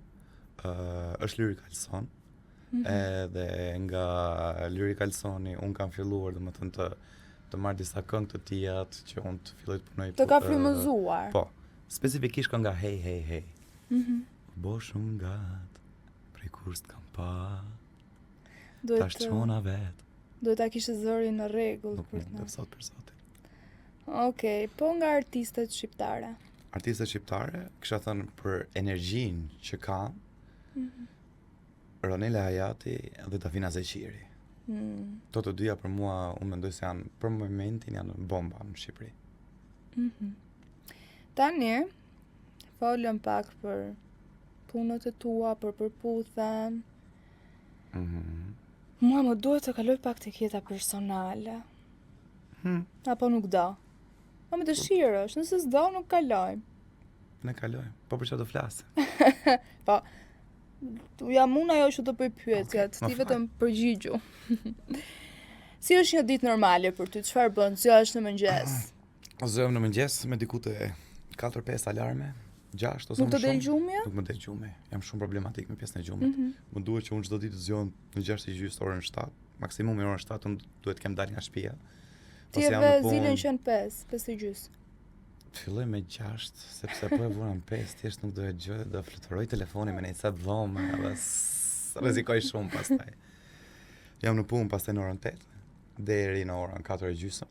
Speaker 2: ë uh, është Lyrical Son. Mm -hmm. Edhe nga Lyrical Soni un kam filluar domethënë të të marr disa këngë të tijat që unë të filloj të
Speaker 1: punoj. Të ka frymëzuar.
Speaker 2: Po. Specifikisht kënga Hey Hey Hey.
Speaker 1: Mhm. Mm
Speaker 2: Bo shumë gat, prej kur s'të kam pa. Duhet Tash çona
Speaker 1: vet. Duhet ta kishe zërin në
Speaker 2: rregull për të. Nuk sot për
Speaker 1: zotin. Okej, okay, po nga artistet
Speaker 2: shqiptare. Artistet shqiptare, kisha thënë për energjinë që kanë. Mm -hmm. Ronela Hajati dhe Dafina Zeqiri.
Speaker 1: Mm.
Speaker 2: Këto të dyja për mua, unë mendoj se janë për momentin janë bomba në
Speaker 1: Shqipëri. Mm -hmm. Tani, folëm pak për punët e tua, për Përputhen.
Speaker 2: Mm -hmm.
Speaker 1: Mua më duhet të kaloj pak tek jeta personale.
Speaker 2: Hmm.
Speaker 1: Apo nuk do? Po me dëshirë është, nëse s'do nuk
Speaker 2: kalojmë. Ne kalojmë. Po për çfarë do
Speaker 1: flasim? po jam unë ajo që të bëj pyetjet, okay, ti vetëm përgjigju. si është një ditë normale për ty? Çfarë bën? Zgjohesh në
Speaker 2: mëngjes? Zgjohem në mëngjes me diku te 4-5 alarme, 6
Speaker 1: ose më shumë. Nuk të del
Speaker 2: gjumi? Nuk më del gjumi. Jam shumë problematik me pjesën e gjumit. Mm -hmm. Më duhet që unë çdo ditë të zgjohem në 6 e gjysmë orën 7, maksimumi orën 7 unë duhet të kem dalë nga
Speaker 1: shtëpia. Ti e vë zilën që në 5, 5 e
Speaker 2: gjysmë. Filloj me 6, sepse po e vura në 5, thjesht nuk do e dëgjoj, do fluturoj telefoni me një ca dhome edhe rrezikoj shumë pastaj. Jam në punë pastaj në orën 8 deri në orën 4 e gjysmë.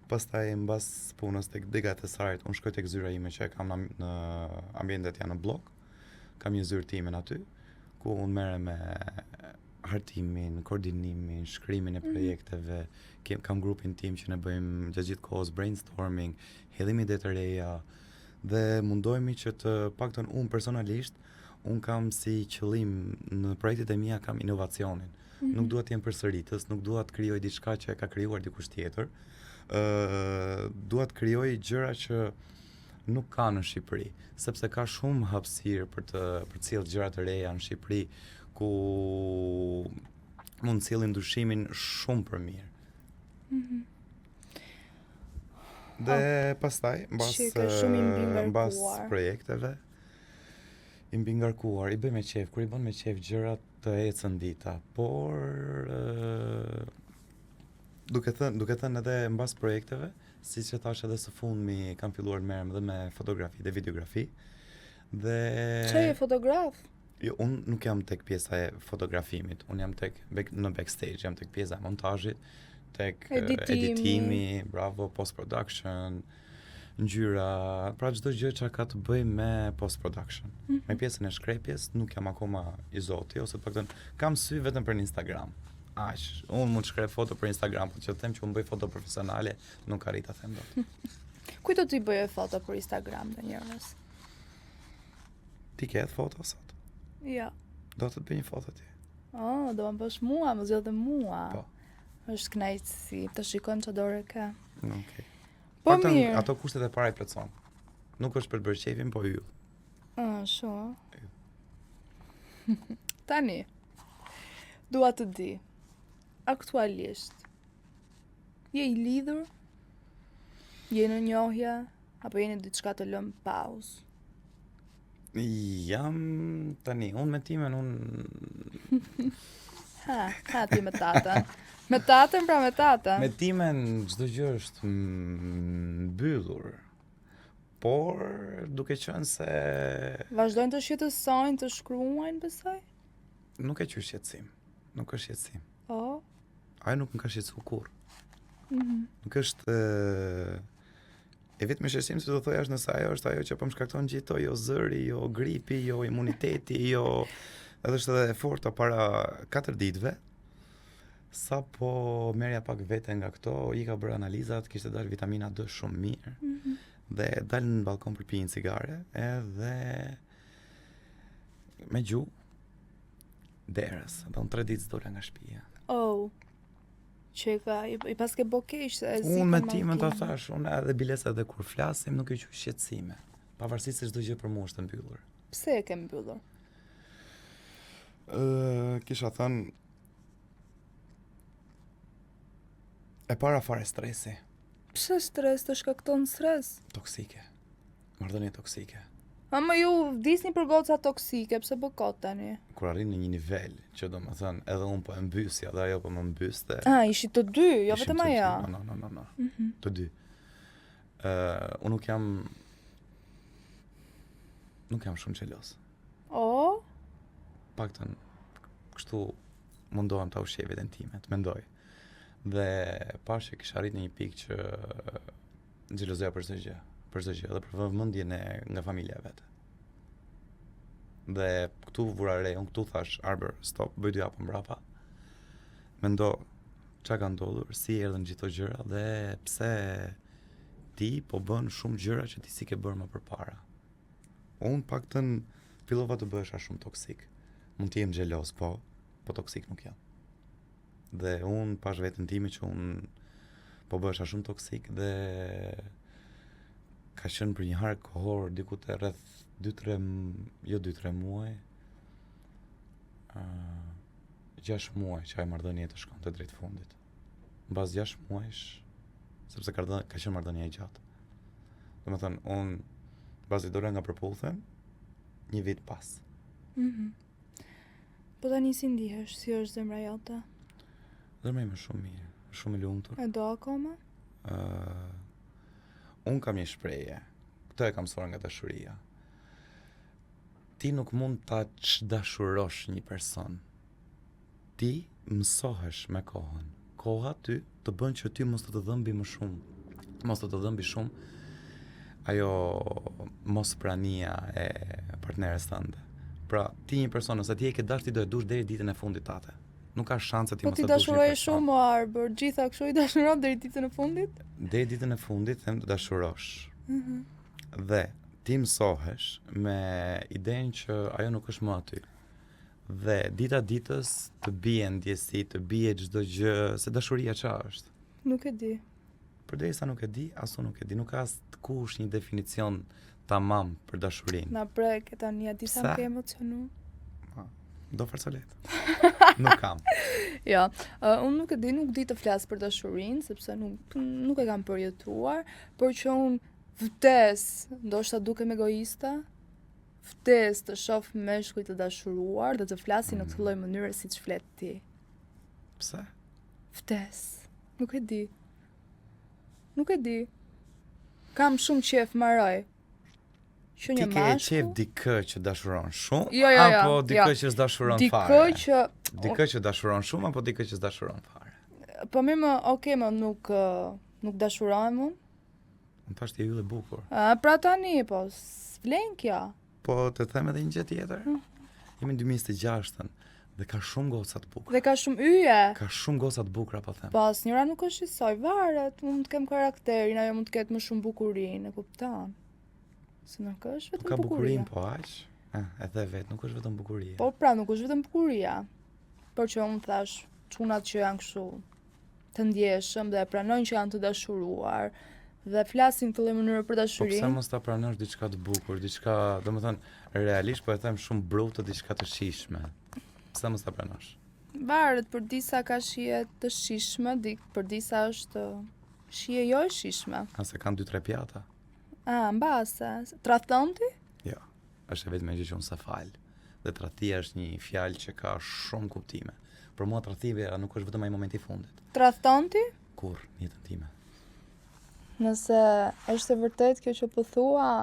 Speaker 2: Pastaj mbas punës tek Dega e Thesarit, unë shkoj tek zyra ime që e kam në, në ambientet janë në bllok. Kam një zyrë timen aty ku unë merrem me hartimin, koordinimin, shkrimin e mhm. projekteve. Mm -hmm. Kam grupin tim që ne bëjmë gjatë gjithë kohës brainstorming, hedhim ide të reja dhe mundohemi që të paktën unë personalisht unë kam si qëllim në projektet e mia kam inovacionin. Mm -hmm. Nuk dua të jem përsëritës, nuk dua të krijoj diçka që e ka krijuar dikush tjetër. Ë uh, dua të krijoj gjëra që nuk ka në Shqipëri, sepse ka shumë hapësirë për të për të sjellë gjëra të reja në Shqipëri ku mund të sjellin ndryshimin shumë për mirë. Mm -hmm. Dhe oh, pastaj mbas mbas projekteve i mbingarkuar, i bëj me qejf, kur i bën me qejf gjërat të ecën dita, por duke thënë, duke thënë edhe mbas projekteve, siç e thashë edhe së fundmi kam filluar të merrem edhe me fotografi dhe videografi.
Speaker 1: Dhe Çe je fotograf?
Speaker 2: Jo, unë nuk jam tek pjesa e fotografimit, unë jam tek back, në backstage, jam tek pjesa e montazhit, tek editimi, editimi bravo, post production, ngjyra, pra çdo gjë që ka të bëjë me post production. Mm -hmm. Me pjesën e shkrepjes nuk jam akoma i zoti ose të paktën kam sy vetëm për Instagram. Aq, unë mund të shkrep foto për Instagram, por që të them që unë bëj foto profesionale, nuk arrij ta them
Speaker 1: dot. Kujt do t'i bëje foto për Instagram ndonjëherës?
Speaker 2: Ti ke foto sot?
Speaker 1: Jo.
Speaker 2: Do të të bëj një foto
Speaker 1: ti. Oh, do më bësh mua, më zgjodhe mua. Po. Është kënaqësi, të shikojmë çfarë dore
Speaker 2: ke. Okej. Okay. Po Paktën mirë. Ato kushtet e para i plotëson. Nuk është për të bërë qejfin, po
Speaker 1: yll. Ah, shumë. Tani. Dua të di. Aktualisht je i lidhur? Je në njohje apo je në diçka të lënë
Speaker 2: pauzë? Jam tani, unë me timen,
Speaker 1: unë... ha, ha ti me tatën. Me tatën, pra me
Speaker 2: tatën. Me timen çdo gjë është mbyllur. Por, duke qenë se...
Speaker 1: Vazhdojnë të shqetësojnë, të shkruajnë,
Speaker 2: besoj? Nuk e quaj shqetësim. Nuk është shqetësim.
Speaker 1: Oh.
Speaker 2: Ajo nuk më ka shqetësuar kurrë. Mm -hmm. Nuk është... E vetmi shqetësim që do thoja është nëse ajo është ajo që po më shkakton gjithë to, jo zëri, jo gripi, jo imuniteti, jo edhe është edhe e forta para 4 ditëve. Sa po merrja pak veten nga këto, i ka bërë analizat, kishte dalë vitamina D shumë mirë. Mm -hmm. Dhe dal në balkon për pi një cigare, edhe me gju derës, dhe unë tre ditë s'dola nga
Speaker 1: shtëpia. Oh. Që ka, i, i paske bo keq,
Speaker 2: se e Unë me timen ta thash, unë edhe biles edhe kur flasim nuk e quaj shqetësime. Pavarësisht se çdo gjë për mua është e
Speaker 1: mbyllur. Pse e ke mbyllur?
Speaker 2: Ë, kisha thënë e para fare stresi.
Speaker 1: Pse stres të shkakton
Speaker 2: stres? Toksike. Marrëdhënie toksike.
Speaker 1: Ama ju vdisni për goca toksike, pse bë kot tani?
Speaker 2: Kur arrin në një nivel që domethënë edhe unë po e mbysja dhe ajo po më
Speaker 1: mbyste. Ah, ishit të dy, jo vetëm ajo.
Speaker 2: No, no, no, no. Mm -hmm. Të dy. Ë, uh, unë nuk jam nuk jam shumë
Speaker 1: xheloz. O?
Speaker 2: Paktën kështu mundohem ta ushqej veten time, të mendoj. Dhe pashë që kisha arrit në një pikë që Xhelozoja për çdo gjë, për çdo gjë, edhe për vëmendjen e nga familja e vet. Dhe këtu vura re, unë këtu thash, Arbër, stop, bëj dy hapa mbrapa. Mendo çka ka ndodhur, si erdhën gjithë këto gjëra dhe pse ti po bën shumë gjëra që ti s'i ke bërë më përpara. Unë paktën fillova të bëhesha shumë toksik. Mund të jem xheloz, po, po toksik nuk jam. Dhe unë pash veten time që unë po bëhesha shumë toksik dhe ka qenë për një hark kohor diku te rreth 2-3 jo 2-3 muaj uh, 6 muaj që ajo marrëdhënie të shkonte drejt fundit. Mbas 6 muajsh, sepse ka dhënë ka qenë marrëdhënie e gjatë. Domethënë unë mbasi dola nga Përputhen një vit pas.
Speaker 1: Mhm. Mm Po tani si ndihesh, si është zemra
Speaker 2: jote? Zemra ime shumë mirë, shumë e
Speaker 1: lumtur. E do akoma?
Speaker 2: Ë uh, unë kam një shprehje. Këtë e kam mësuar nga dashuria. Ti nuk mund ta çdashurosh një person. Ti mësohesh me kohën. Koha ty të bën që ty mos të të dhëmbi më shumë. Mos të të dhëmbi shumë ajo mos prania e partneres tënde. Pra, ti një person, nëse ti e ke dashur, ti do e dush deri ditën e fundit tate. Nuk ka shanse ti
Speaker 1: po
Speaker 2: mos
Speaker 1: ta
Speaker 2: dush. Po
Speaker 1: ti dashuroj shumë o Arbër, gjitha kështu i dashuron deri ditën e fundit?
Speaker 2: Deri ditën e fundit them të dashurosh. Mm -hmm. Dhe ti mësohesh me idenë që ajo nuk është më aty. Dhe dita ditës të bie ndjesi, të bie çdo gjë, se dashuria ça është?
Speaker 1: Nuk e di.
Speaker 2: Përderisa nuk e di, as unë nuk e di. Nuk ka askush një definicion tamam për dashurinë.
Speaker 1: Na preke tani, a di sa më ke emocionu?
Speaker 2: Do farcolet. Nuk kam.
Speaker 1: jo, uh, unë nuk e di, nuk di të flas për dashurinë, sepse nuk, nuk e kam përjetuar, por që unë vdes, ndoshta dukem egoiste, vdes të shoh meshkuj të dashuruar dhe të flasin mm. në këtë lloj mënyre siç flet ti.
Speaker 2: Pse?
Speaker 1: Vdes. Nuk e di. Nuk e di. Kam shumë qejf maroj.
Speaker 2: Që një mashkull. Ti ke qejf dikë që dashuron shumë jo, jo, jo, apo dikë jo. që s'dashuron
Speaker 1: fare? Dikë që
Speaker 2: dikë që dashuron shumë apo dikë që s'dashuron fare?
Speaker 1: Po mirë më, okay, më nuk nuk dashurohem unë.
Speaker 2: Unë thashë ti je yll e bukur.
Speaker 1: A, pra tani, po, s'vlen kjo.
Speaker 2: Po, të them edhe një gjë tjetër. Mm. Jemi në 2026-ën dhe ka shumë goca të
Speaker 1: bukura. Dhe ka shumë yje.
Speaker 2: Ka shumë goca të bukura, po
Speaker 1: them. Po, asnjëra nuk është njësoj, varet, mund të kem karakterin, ajo mund të ketë më shumë bukurinë, e kupton. Se nuk është vetëm
Speaker 2: po ka bukurinë, po aq. Eh, e the vetë, nuk është vetëm
Speaker 1: bukuria. Po pra, nuk është vetëm bukuria. Por që unë thashë, çunat që janë kështu të ndjeshëm dhe e pranojnë që janë të dashuruar dhe flasin këtë lloj mënyre për
Speaker 2: dashurinë. Po pse mos ta pranosh diçka të bukur, diçka, domethënë, realisht po e them shumë bruto, diçka të shijshme. Pse mos ta
Speaker 1: pranosh? Varet, për disa ka shije të shijshme, di, për disa është shije jo e
Speaker 2: shijshme. A se kanë 2-3 pjata?
Speaker 1: A, mbase. Tradhton
Speaker 2: ti? Jo. Është e vetmja gjë që unë s'e fal. Dhe tradhtia është një fjalë që ka shumë kuptime. Për mua tradhtia nuk është vetëm ai momenti i
Speaker 1: fundit. Tradhton
Speaker 2: ti? Kurrë në jetën
Speaker 1: time. Nëse është e vërtetë kjo që po
Speaker 2: thua,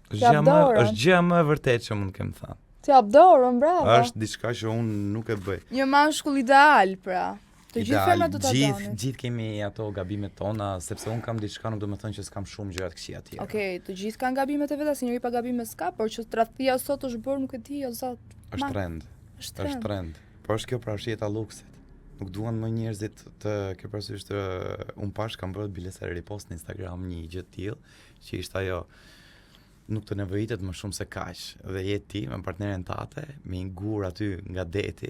Speaker 2: është gjëja më është gjëja më e vërtetë që mund të kem
Speaker 1: thënë. Të jap dorën, bravo.
Speaker 2: Është diçka që unë nuk e
Speaker 1: bëj. Një mashkull ideal, pra. Të gjithë femrat do ta
Speaker 2: donin. Gjithë gjithë kemi ato gabimet tona, sepse unë kam diçka nuk do të thotë që s'kam shumë gjëra të
Speaker 1: këqija të tjera. Okej, okay, të gjithë kanë gabimet e veta, si njeri pa gabime s'ka, por që tradhtia sot është bërë, nuk e di, o
Speaker 2: zot. Është trend. Është trend. Është trend. Po është kjo pra është jeta e luksit. Nuk duan më njerëzit të ke parasysh të unë pashë kam bërë biles repost në Instagram një gjë të tillë që ishte ajo nuk të nevojitet më shumë se kaq dhe je ti me partneren tate me një gur aty nga deti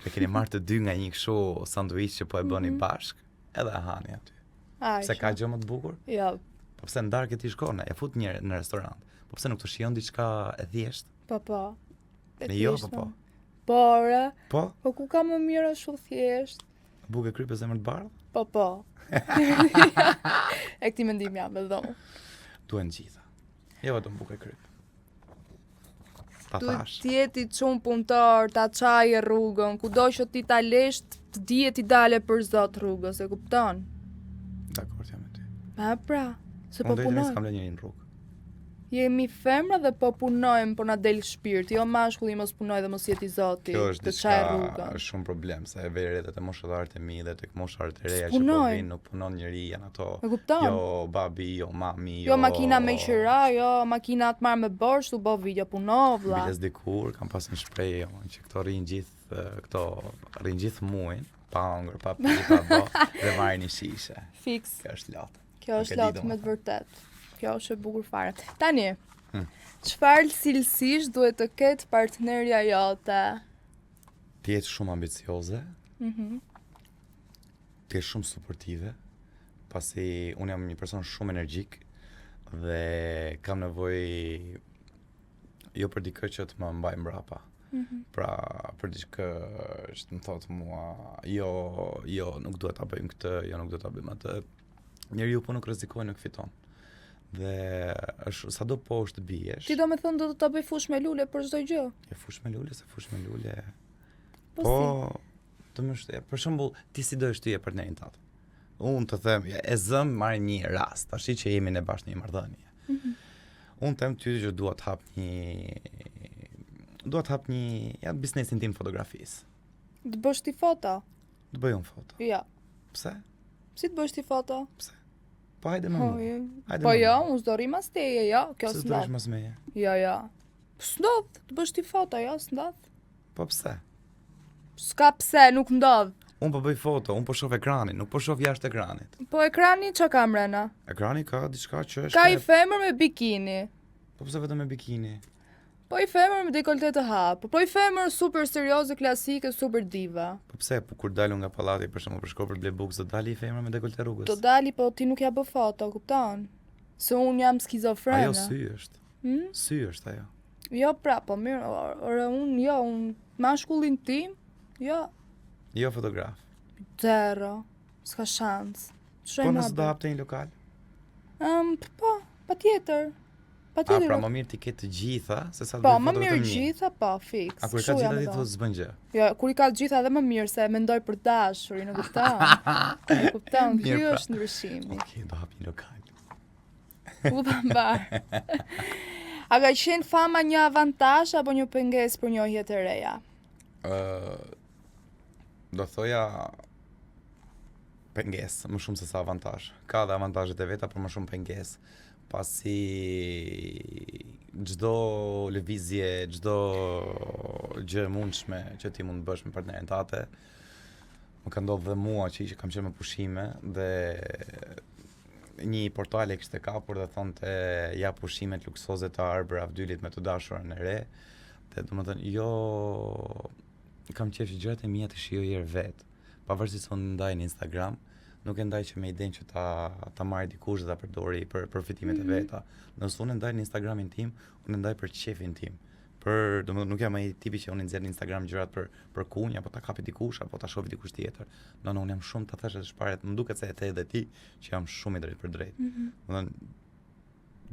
Speaker 2: dhe keni marrë të dy nga një kështu sanduiç që po e bëni mm -hmm. bashkë edhe e hani aty. Ai. Pse ka gjë më të
Speaker 1: bukur? Jo.
Speaker 2: Po pse në darkë ti shkon, e fut një në restorant. Po pse nuk të shijon diçka e
Speaker 1: thjeshtë? Po po.
Speaker 2: E jo, po po.
Speaker 1: Por, po? Po ku ka më mirë ashtu
Speaker 2: thjesht? Bukë e kripë zemër të
Speaker 1: bardhë? Po po. e këtij mendimi jam edhe
Speaker 2: unë. Duhen gjitha. Jo vetëm bukë e
Speaker 1: kripë. Ta thash. Duhet të jetë çun punëtor, ta çajë rrugën, kudo që ti ta lesh, të dije t'i dalë për zot rrugës, e
Speaker 2: kupton? Dakord jam me
Speaker 1: ty. Pa pra, se po
Speaker 2: punoj. Unë s'kam lënë njeri në
Speaker 1: rrugë. Jemi femra dhe po punojmë, po na del shpirti, jo mashkulli mos punojë dhe mos jetë i
Speaker 2: zoti. Kjo është diçka është shumë problem, se e vë re edhe te moshatarët e mi dhe tek moshatarët e reja që po vijnë, nuk punon njeri, janë
Speaker 1: ato. E kupton?
Speaker 2: Jo babi, jo mami,
Speaker 1: jo Jo makina me qira, jo makina të marrë me borxh, tu bo video puno
Speaker 2: vlla. Biles dikur kam pas një shprehje jo, që këto rrinë gjithë këto rrinë gjithë muajin, pa hangër, pa pi, pa bo, dhe marrin një shishe.
Speaker 1: Fiks.
Speaker 2: Kjo është lot.
Speaker 1: Kjo është lot me të vërtetë. Kjo është e bukur fare. Tani, hmm. çfarë cilësish duhet të ketë partnerja
Speaker 2: jote? Të jetë shumë ambicioze. Mhm. Mm të jetë shumë suportive, pasi unë jam një person shumë energjik dhe kam nevojë jo për dikë që të më mbajë mbrapa. Mm -hmm. Pra, për dikë që të më thotë mua, jo, jo, nuk duhet ta bëjmë këtë, jo, nuk duhet ta bëjmë atë. Njeriu po nuk rrezikoi nuk fiton. Dhe është sado poshtë të
Speaker 1: biesh. Ti domethënë do të ta bëj fushë me lule për çdo
Speaker 2: gjë. Jo fushë me lule, se fushë me lule. Po, po si? të më shte, për shembull, ti si do e shtyje partnerin tat? Unë të them, e zëm marr një rast, tash që jemi ne bashkë në një marrëdhënie. Mm -hmm. Unë them ty që dua të hap një dua të hap një ja biznesin tim
Speaker 1: fotografisë. Të bësh ti foto?
Speaker 2: Të bëj unë
Speaker 1: foto. Jo.
Speaker 2: Pse?
Speaker 1: Si të bësh ti foto?
Speaker 2: Pse? Po hajde me mua.
Speaker 1: Hajde po jo, unë s'do rri mas teje, jo, kjo
Speaker 2: s'ndodh. S'do rrish mas meje?
Speaker 1: Jo, jo. S'ndodh, të bësh ti foto, jo, s'ndodh.
Speaker 2: Po pse?
Speaker 1: S'ka pse, nuk ndodh.
Speaker 2: Unë po bëj foto, unë po shoh ekranin, nuk po shoh jashtë
Speaker 1: ekranit. Po ekrani ça ka mrena?
Speaker 2: Ekrani ka diçka që
Speaker 1: është Ka i femër me bikini.
Speaker 2: Po pse vetëm me bikini?
Speaker 1: Po i femër me dekolte të hapur. Po i femër super serioze, klasike, super
Speaker 2: diva. Po pse, po kur dal unë nga pallati për shembull për shko për të ble bukë, s'do dali i femër me dekolte
Speaker 1: rrugës. Do dali, po ti nuk ja bë foto, kupton? Se unë jam skizofrene.
Speaker 2: Ajo sy është. Hmm? Sy është ajo.
Speaker 1: Jo pra, po mirë, ore unë jo, unë mashkullin tim, jo.
Speaker 2: Jo fotograf.
Speaker 1: Zero, s'ka shans.
Speaker 2: Po nëse do hapte një lokal?
Speaker 1: Um, po, patjetër. Patjetër.
Speaker 2: A, pra më mirë ti ke të gjitha, se sa
Speaker 1: të po, më mirë të gjitha, po,
Speaker 2: fiks. A kur i ka të gjitha ti thua s'bën
Speaker 1: gjë? Jo, kur i ka të gjitha edhe më mirë se mendoj për dashurin, e kupton? E kupton, ky pra. është ndryshimi.
Speaker 2: Okej, do hap një lokal.
Speaker 1: U pa mbar. A ka qenë fama një avantazh apo një pengesë për njohjet e
Speaker 2: reja? Ë do thoja pengesë, më shumë se sa avantazh. Ka dhe avantazhet e veta, por më shumë pengesë. Pasi çdo lëvizje, çdo gjë e mundshme që ti mund të bësh me partnerin tate, më ka ndodhur dhe mua që isha kam qenë me pushime dhe një portal e kishte kapur dhe thonte ja pushimet luksoze të Arbër Avdylit me të dashurën e re. Dhe domethënë, jo kam qejf që gjërat e mia t'i shijoj herë vetë. Pavarësisht se unë ndaj në Instagram, nuk e ndaj që me idenë që ta ta marrë dikush dhe ta përdori për përfitimet mm -hmm. e mhm. veta. Nëse unë e ndaj në Instagramin tim, unë e ndaj për qejfin tim. Për, domethënë nuk jam ai tipi që unë nxjerr në Instagram gjërat për për kunj apo ta kapi dikush apo ta shohë dikush tjetër. No, no, unë jam shumë ta thashë edhe shparet, më duket se e the edhe ti që jam shumë i drejtpërdrejtë. Mm -hmm. Domethënë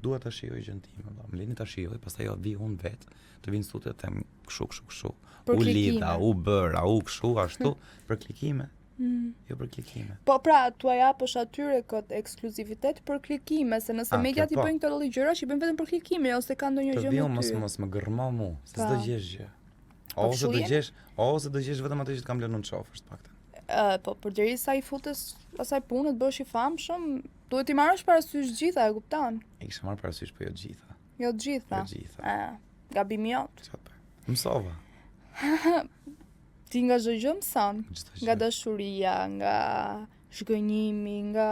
Speaker 2: dua ta shijoj gjën time, valla. Më lini ta shijoj, pastaj jo vi unë vet, të vi në studio të them kshu kshu kshu. U lidha, u bëra, u kshu ashtu për klikime. Mm. Jo për
Speaker 1: klikime. Po pra, t'ua japësh atyre këtë ekskluzivitet për klikime, se nëse mediat i po. bëjnë këto lloj gjërash, i bëjnë vetëm për klikime, ose kanë ndonjë gjë
Speaker 2: me ty. Mos mos më gërmo mu, se s'do po. gjesh gjë. Po ose do gjesh, ose do gjesh vetëm atë që të kam lënë unë të shofësh të
Speaker 1: paktën. Ë, po përderisa i futesh asaj pune të bëhesh i famshëm, duhet t'i marrësh parasysh të gjitha, e
Speaker 2: kupton? E kisha marrë parasysh, po jo të
Speaker 1: gjitha. Jo të
Speaker 2: gjitha. Jo të gjitha.
Speaker 1: Ë, gabimi
Speaker 2: jot. Çfarë? Mësova.
Speaker 1: Ti nga çdo gjë mëson, nga dashuria, nga zhgënjimi, nga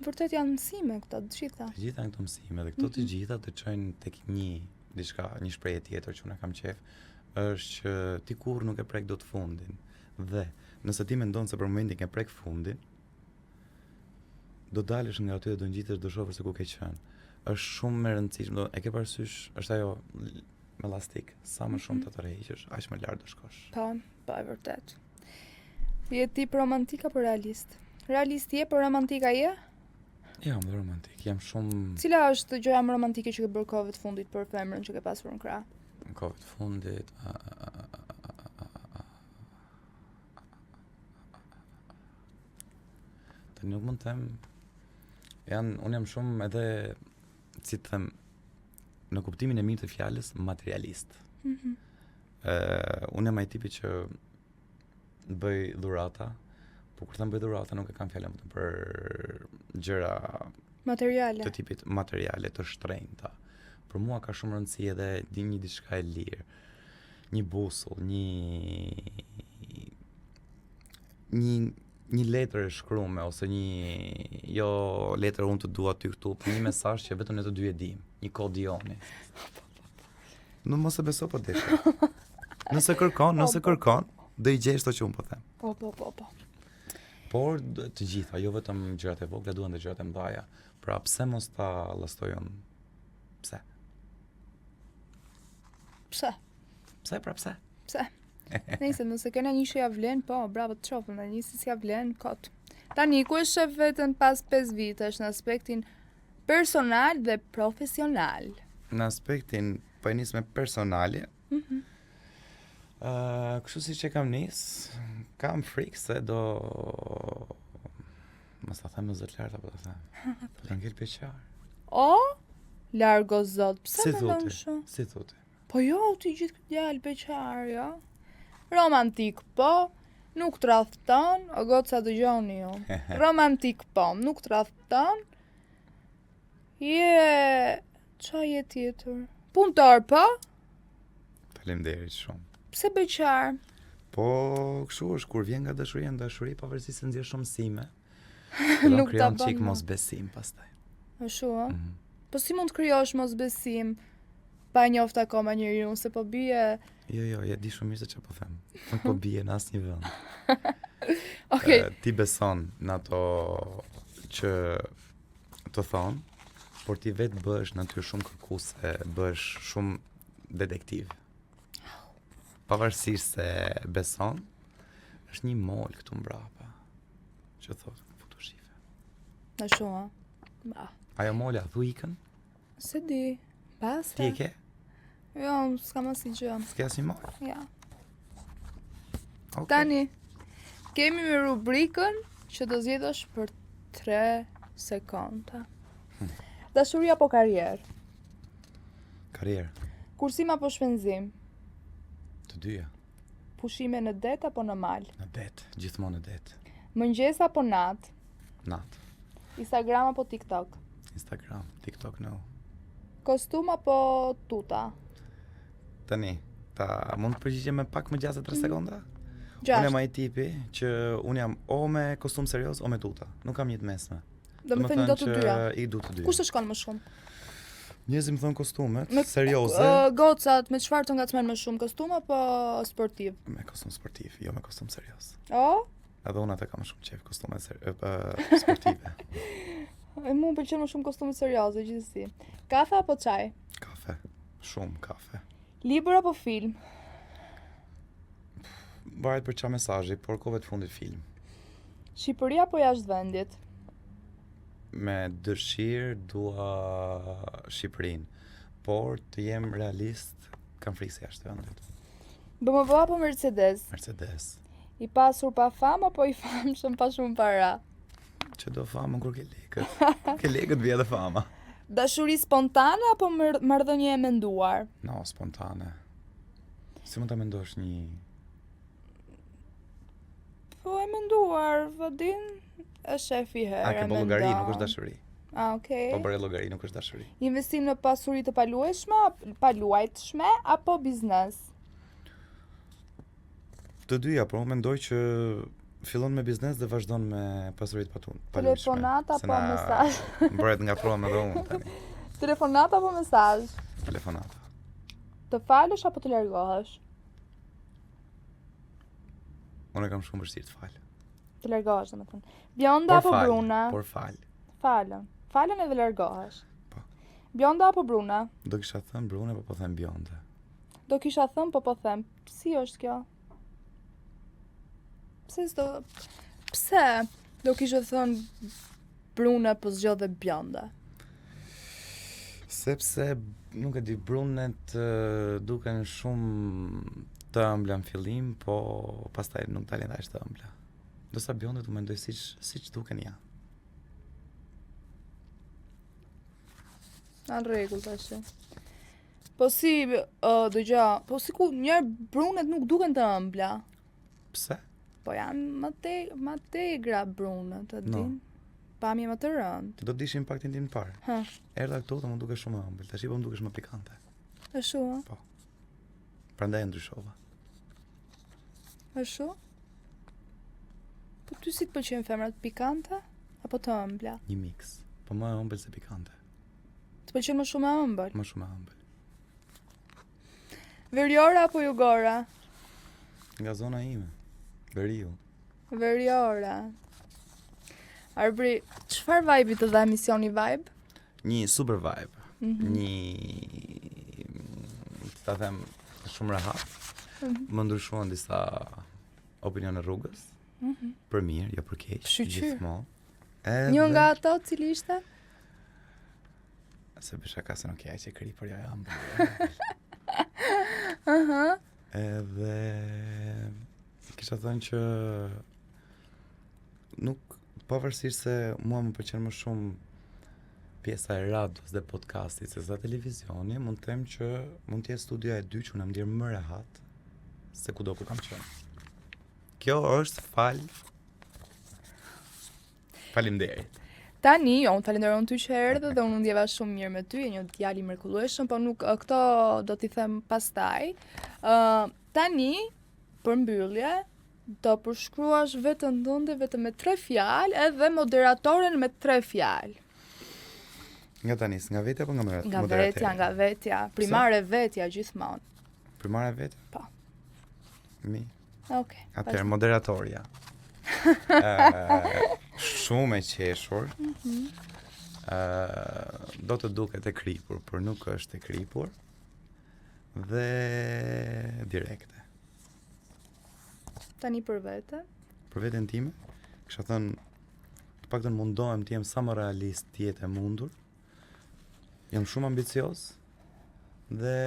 Speaker 1: vërtet janë mësime këto
Speaker 2: të gjitha. Të gjitha janë këto mësime dhe këto të mhm. gjitha të çojnë tek një diçka, një shprehje tjetër që unë kam qejf, është që ti kurrë nuk e prek dot fundin. Dhe nëse ti mendon se për momentin ke prek fundin, do dalësh nga aty dhe do ngjitesh do shohësh se ku ke qenë. Është shumë e rëndësishme, do e ke parasysh, është ajo me llastik, sa më shumë mhm. ta tërheqësh, aq më lart do
Speaker 1: shkosh. Po, po e vërtet. Je tip romantik apo realist? Realist je, por romantik a
Speaker 2: je? Jam dhe romantik, jam
Speaker 1: shumë... Cila është gjëja më romantike që ke bërë kohëve të fundit për femrën që ke pasur në
Speaker 2: krah? Në kohëve të fundit... Tani nuk mund të them... Jan, unë jam shumë edhe, si të them, në kuptimin e mirë të fjalës materialist. Mm -hmm. uh, unë jam ai tipi që bëj dhurata, po kur them bëj dhurata nuk e kam fjalën vetëm për gjëra
Speaker 1: materiale.
Speaker 2: Të tipit materiale të shtrenjta. Për mua ka shumë rëndësi edhe di një diçka e lirë. Një busull, një një një letër e shkrume ose një jo letër unë të dua ty këtu, por një mesazh që vetëm ne të dy e dimë, një kod i joni. Nuk mos e beso po deshe. Nëse kërkon, nëse po, po. kërkon, do i gjesh ato që unë po
Speaker 1: them. Po, po, po, po.
Speaker 2: Por të gjitha, jo vetëm gjërat e vogla, duhen dhe gjërat e mëdha. Pra pse mos ta llastoj unë? Pse?
Speaker 1: Pse?
Speaker 2: Pse pra pse?
Speaker 1: Pse? Nëse nëse kena një që ja vlen, po, bravo të qoftë, në një si s'ja vlen, kot. Tani, ku e shef veten pas 5 vitesh në aspektin personal dhe profesional?
Speaker 2: Në aspektin, po e nis me personale, mm -hmm. uh, kështu siç e kam nis, kam frikë se do... Mos ta them me zë të lartë apo ta them. Po do ngel
Speaker 1: beqar. O, largo zot, pse
Speaker 2: si mendon kështu? Si
Speaker 1: thotë? Po jo, ti gjithë këtë djalë beqar, jo. Romantik po, nuk tradhton, o goca dëgjoni ju. Romantik po, nuk tradhton. Je, ça je tjetër? Punëtor, po?
Speaker 2: Faleminderit shumë.
Speaker 1: Pse beqar?
Speaker 2: Po, kështu është kur vjen nga dashuria në dashuri, pavarësisht se nxjerr shumë mësime.
Speaker 1: Nuk ta
Speaker 2: krijon
Speaker 1: bën.
Speaker 2: çik
Speaker 1: më.
Speaker 2: mosbesim pastaj.
Speaker 1: Ashtu, ë?
Speaker 2: Mm -hmm.
Speaker 1: Po si mund të krijosh mosbesim pa e njoft akoma njeriun se po bie.
Speaker 2: Jo, jo, e di shumë mirë se çfarë po them. Nuk po bie në asnjë vend.
Speaker 1: Okej.
Speaker 2: Okay. Ti beson në ato që të thonë, por ti vetë bëhesh natyrë shumë kërkuese, bëhesh shumë detektiv. Pavarësisht se beson, është një mol këtu mbrapa që thotë futu shife.
Speaker 1: Ashtu, ë? Ba.
Speaker 2: Ajo mola, thu ikën?
Speaker 1: S'e di. Basta.
Speaker 2: Ti e ke?
Speaker 1: Jo, s'kam asnjë gjë.
Speaker 2: S'ke asnjë mol?
Speaker 1: Ja.
Speaker 2: Okay.
Speaker 1: Tani kemi me rubrikën që do zgjedhësh për 3 sekonda.
Speaker 2: Hm.
Speaker 1: Dashuri apo karrierë?
Speaker 2: Karrierë.
Speaker 1: Kursim apo shpenzim?
Speaker 2: Të dyja.
Speaker 1: Pushime në det apo në mal?
Speaker 2: Në det, gjithmonë në det.
Speaker 1: Mëngjes apo natë?
Speaker 2: Natë.
Speaker 1: Instagram apo TikTok?
Speaker 2: Instagram, TikTok no.
Speaker 1: Kostum apo tuta?
Speaker 2: Tani, ta mund të përgjigjem me pak më gjatë se 3
Speaker 1: mm.
Speaker 2: sekonda? Unë jam ai tipi që unë jam o me kostum serioz o me tuta. Nuk kam një të mesme.
Speaker 1: Domethënë do të dyja.
Speaker 2: I du të dyja.
Speaker 1: Kush të shkon më shumë?
Speaker 2: Njerëzit më thonë kostumet, me, serioze.
Speaker 1: Uh, gocat, me çfarë të ngacmojnë më shumë, kostum apo sportiv?
Speaker 2: Me kostum sportiv, jo me kostum serioz.
Speaker 1: O?
Speaker 2: Edhe unë atë kam shumë qejf kostume ser, uh, sportive.
Speaker 1: E mua më pëlqen më shumë kostumet serioze gjithsesi. Kafe apo çaj?
Speaker 2: Kafe. Shumë kafe.
Speaker 1: Libër apo film?
Speaker 2: Varet për çfarë mesazhi, por kohëve të fundit film.
Speaker 1: Shqipëri apo jashtë vendit?
Speaker 2: Me dëshirë dua Shqipërinë, por të jem realist, kam frikë se jashtë vendit.
Speaker 1: BMW apo Mercedes?
Speaker 2: Mercedes.
Speaker 1: I pasur pa famë apo i famshëm pa shumë para?
Speaker 2: Që do famën kur ke lekët. Kur ke lekët vjen edhe fama.
Speaker 1: Dashuri spontane apo marrëdhënie e menduar?
Speaker 2: No, spontane. Si mund ta mendosh një
Speaker 1: Po e menduar, vëdin, e shef i herë,
Speaker 2: A ke bërë llogari, nuk është dashuri.
Speaker 1: A, okej.
Speaker 2: Po bëre llogari, nuk është dashuri.
Speaker 1: Investim në pasuri të paluajtshme, paluajtshme apo biznes?
Speaker 2: Të dyja, por unë mendoj që fillon me biznes dhe vazhdon me pasuri të patun.
Speaker 1: Telefonata apo mesazh?
Speaker 2: Bëret nga promë edhe unë tani.
Speaker 1: Telefonata apo mesazh?
Speaker 2: Telefonata.
Speaker 1: Të falësh apo të largohesh?
Speaker 2: Unë e kam shumë vështirë të fal.
Speaker 1: Të largohesh, domethënë. Bjonda apo
Speaker 2: fal,
Speaker 1: bruna?
Speaker 2: Por fal.
Speaker 1: Falën. Falën edhe largohesh.
Speaker 2: Po.
Speaker 1: Bjonda apo bruna?
Speaker 2: Do kisha thënë brune, po po them bjonde.
Speaker 1: Do kisha thënë, po po them. Si është kjo? Pse s'do Pse do kisha thënë brune po zgjodhe bjonde?
Speaker 2: Sepse nuk e di brunet duken shumë të ëmbla në fillim, po pastaj nuk dalin aq të ëmbla. Ndërsa bjondet unë mendoj siç siç duken janë.
Speaker 1: Në rregull tash. Po si, uh, dëgjo, po si ku njëherë brunet nuk duken të ëmbla.
Speaker 2: Pse?
Speaker 1: Po janë më te, më te gra brunet, e
Speaker 2: No.
Speaker 1: din? Pamje më të rëndë.
Speaker 2: Do të dish impaktin tim të parë.
Speaker 1: Hë,
Speaker 2: Erdha këtu dhe më dukesh shumë e ëmbël, tash po më dukesh më pikante.
Speaker 1: ashtu, ë?
Speaker 2: Prandaj e ndryshova.
Speaker 1: Ashtu? Po ty si të pëlqejnë femrat pikante apo të ëmbla?
Speaker 2: Një mix, po më e ëmbël se pikante,
Speaker 1: Të pëlqen më shumë e ëmbël.
Speaker 2: më shumë e ëmbël.
Speaker 1: Veriore apo jugore?
Speaker 2: Nga zona ime, veriu.
Speaker 1: Veriore. Arbri, çfarë vibe të dha emisioni Vibe?
Speaker 2: Një super vibe,
Speaker 1: Mm -hmm.
Speaker 2: një ta them shumë rehat.
Speaker 1: Mm -hmm.
Speaker 2: Më ndryshuan disa opinione rrugës,
Speaker 1: Mm -hmm.
Speaker 2: për mirë, jo për keq,
Speaker 1: Shyqyr.
Speaker 2: gjithmonë. Edhe
Speaker 1: Një nga ato cili ishte?
Speaker 2: se bëj shaka se nuk je aq e kri, por jo jam.
Speaker 1: Aha.
Speaker 2: Edhe kisha thënë që nuk pavarësisht se mua më pëlqen më shumë pjesa e radios dhe podcastit se sa televizioni, mund të them që mund të jetë studioja e dytë që unë jam ndjerë më rehat se kudo ku kam qenë. Kjo është fal Faleminderit.
Speaker 1: Tani, jo, unë falenderoj ty që erdhe dhe unë u ndjeva shumë mirë me ty, je një djalë i mrekullueshëm, po nuk këto do t'i them pastaj. Ë, tani, për mbyllje, do përshkruash veten tënde vetëm me tre fjalë edhe moderatoren me tre fjalë.
Speaker 2: Nga ta nis, nga vetja apo nga
Speaker 1: Nga vetja, nga vetja. Primare vetja gjithmonë.
Speaker 2: Primare vetja?
Speaker 1: Po.
Speaker 2: Mi.
Speaker 1: Okej. Okay,
Speaker 2: Atëherë moderatorja. Ëh, shumë e qeshur. Ëh, mm -hmm. do të duket e kripur, por nuk është e kripur. Dhe direkte.
Speaker 1: Tani për vete?
Speaker 2: Për veten time, kisha thënë të paktën mundohem të jem sa më realist të jetë e mundur. Jam shumë ambicioz dhe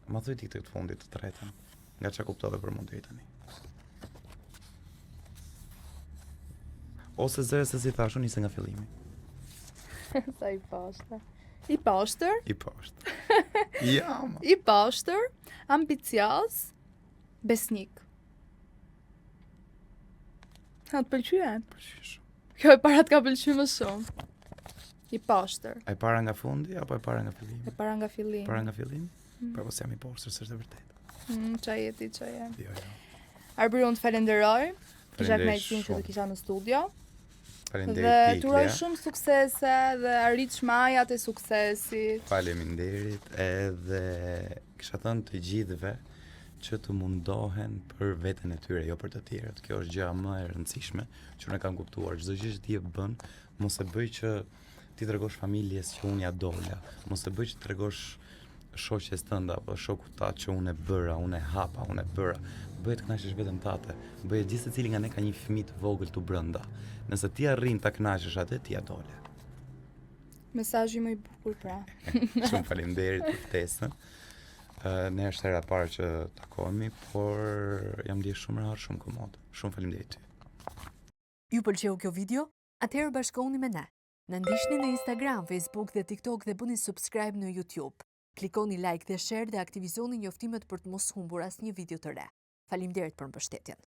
Speaker 2: ma thuj ti këtë të fundit të tretën. Nga çka kuptove për mua deri tani. Ose zëre se si thashë, nise nga fillimi.
Speaker 1: Sa i poshtër. I poshtër?
Speaker 2: I poshtër. Jam.
Speaker 1: I poshtër, ambicioz, besnik. Ha, të pëlqyen?
Speaker 2: Pëlqyen shumë.
Speaker 1: Kjo e para të ka pëlqyer më shumë. I poshtër.
Speaker 2: E para nga fundi apo e para nga fillimi?
Speaker 1: E para nga fillimi.
Speaker 2: Para nga fillimi? Mm. Po s'jam i poshtër, s'është e
Speaker 1: vërtetë. Mm, ça je ti, ça je.
Speaker 2: Jo, jo.
Speaker 1: Arbëri, unë të falenderoj. Kisha kënaqësinë që të kisha në studio.
Speaker 2: Faleminderit Dhe
Speaker 1: të uroj shumë suksese dhe arritsh majat e suksesit.
Speaker 2: Faleminderit edhe kisha thënë të gjithëve që të mundohen për veten e tyre, jo për të tjerët. Kjo është gjëja më e rëndësishme që unë e kam kuptuar. Çdo gjë që ti e bën, mos e bëj që t'i tregosh familjes që unë ia dola. Mos e bëj që të tregosh shoqes tënde apo shokut tat që unë e bëra, unë e hapa, unë e bëra. Bëje të kënaqësh veten tate. Bëje gjithsecili nga ne ka një fëmijë të vogël këtu brenda. Nëse ti arrin ta kënaqësh atë, ti ia dole.
Speaker 1: Mesazhi më i bukur pra.
Speaker 2: Shumë faleminderit për ftesën. Uh, ne është hera e parë që takohemi, por jam ndjerë shumë rehat, shumë komod. Shumë faleminderit ty.
Speaker 3: Ju pëlqeu kjo video? Atëherë bashkohuni me ne. Na ndiqni në Instagram, Facebook dhe TikTok dhe bëni subscribe në YouTube. Klikoni like dhe share dhe aktivizoni njoftimet për të mos humbur asnjë video të re. Faleminderit për mbështetjen.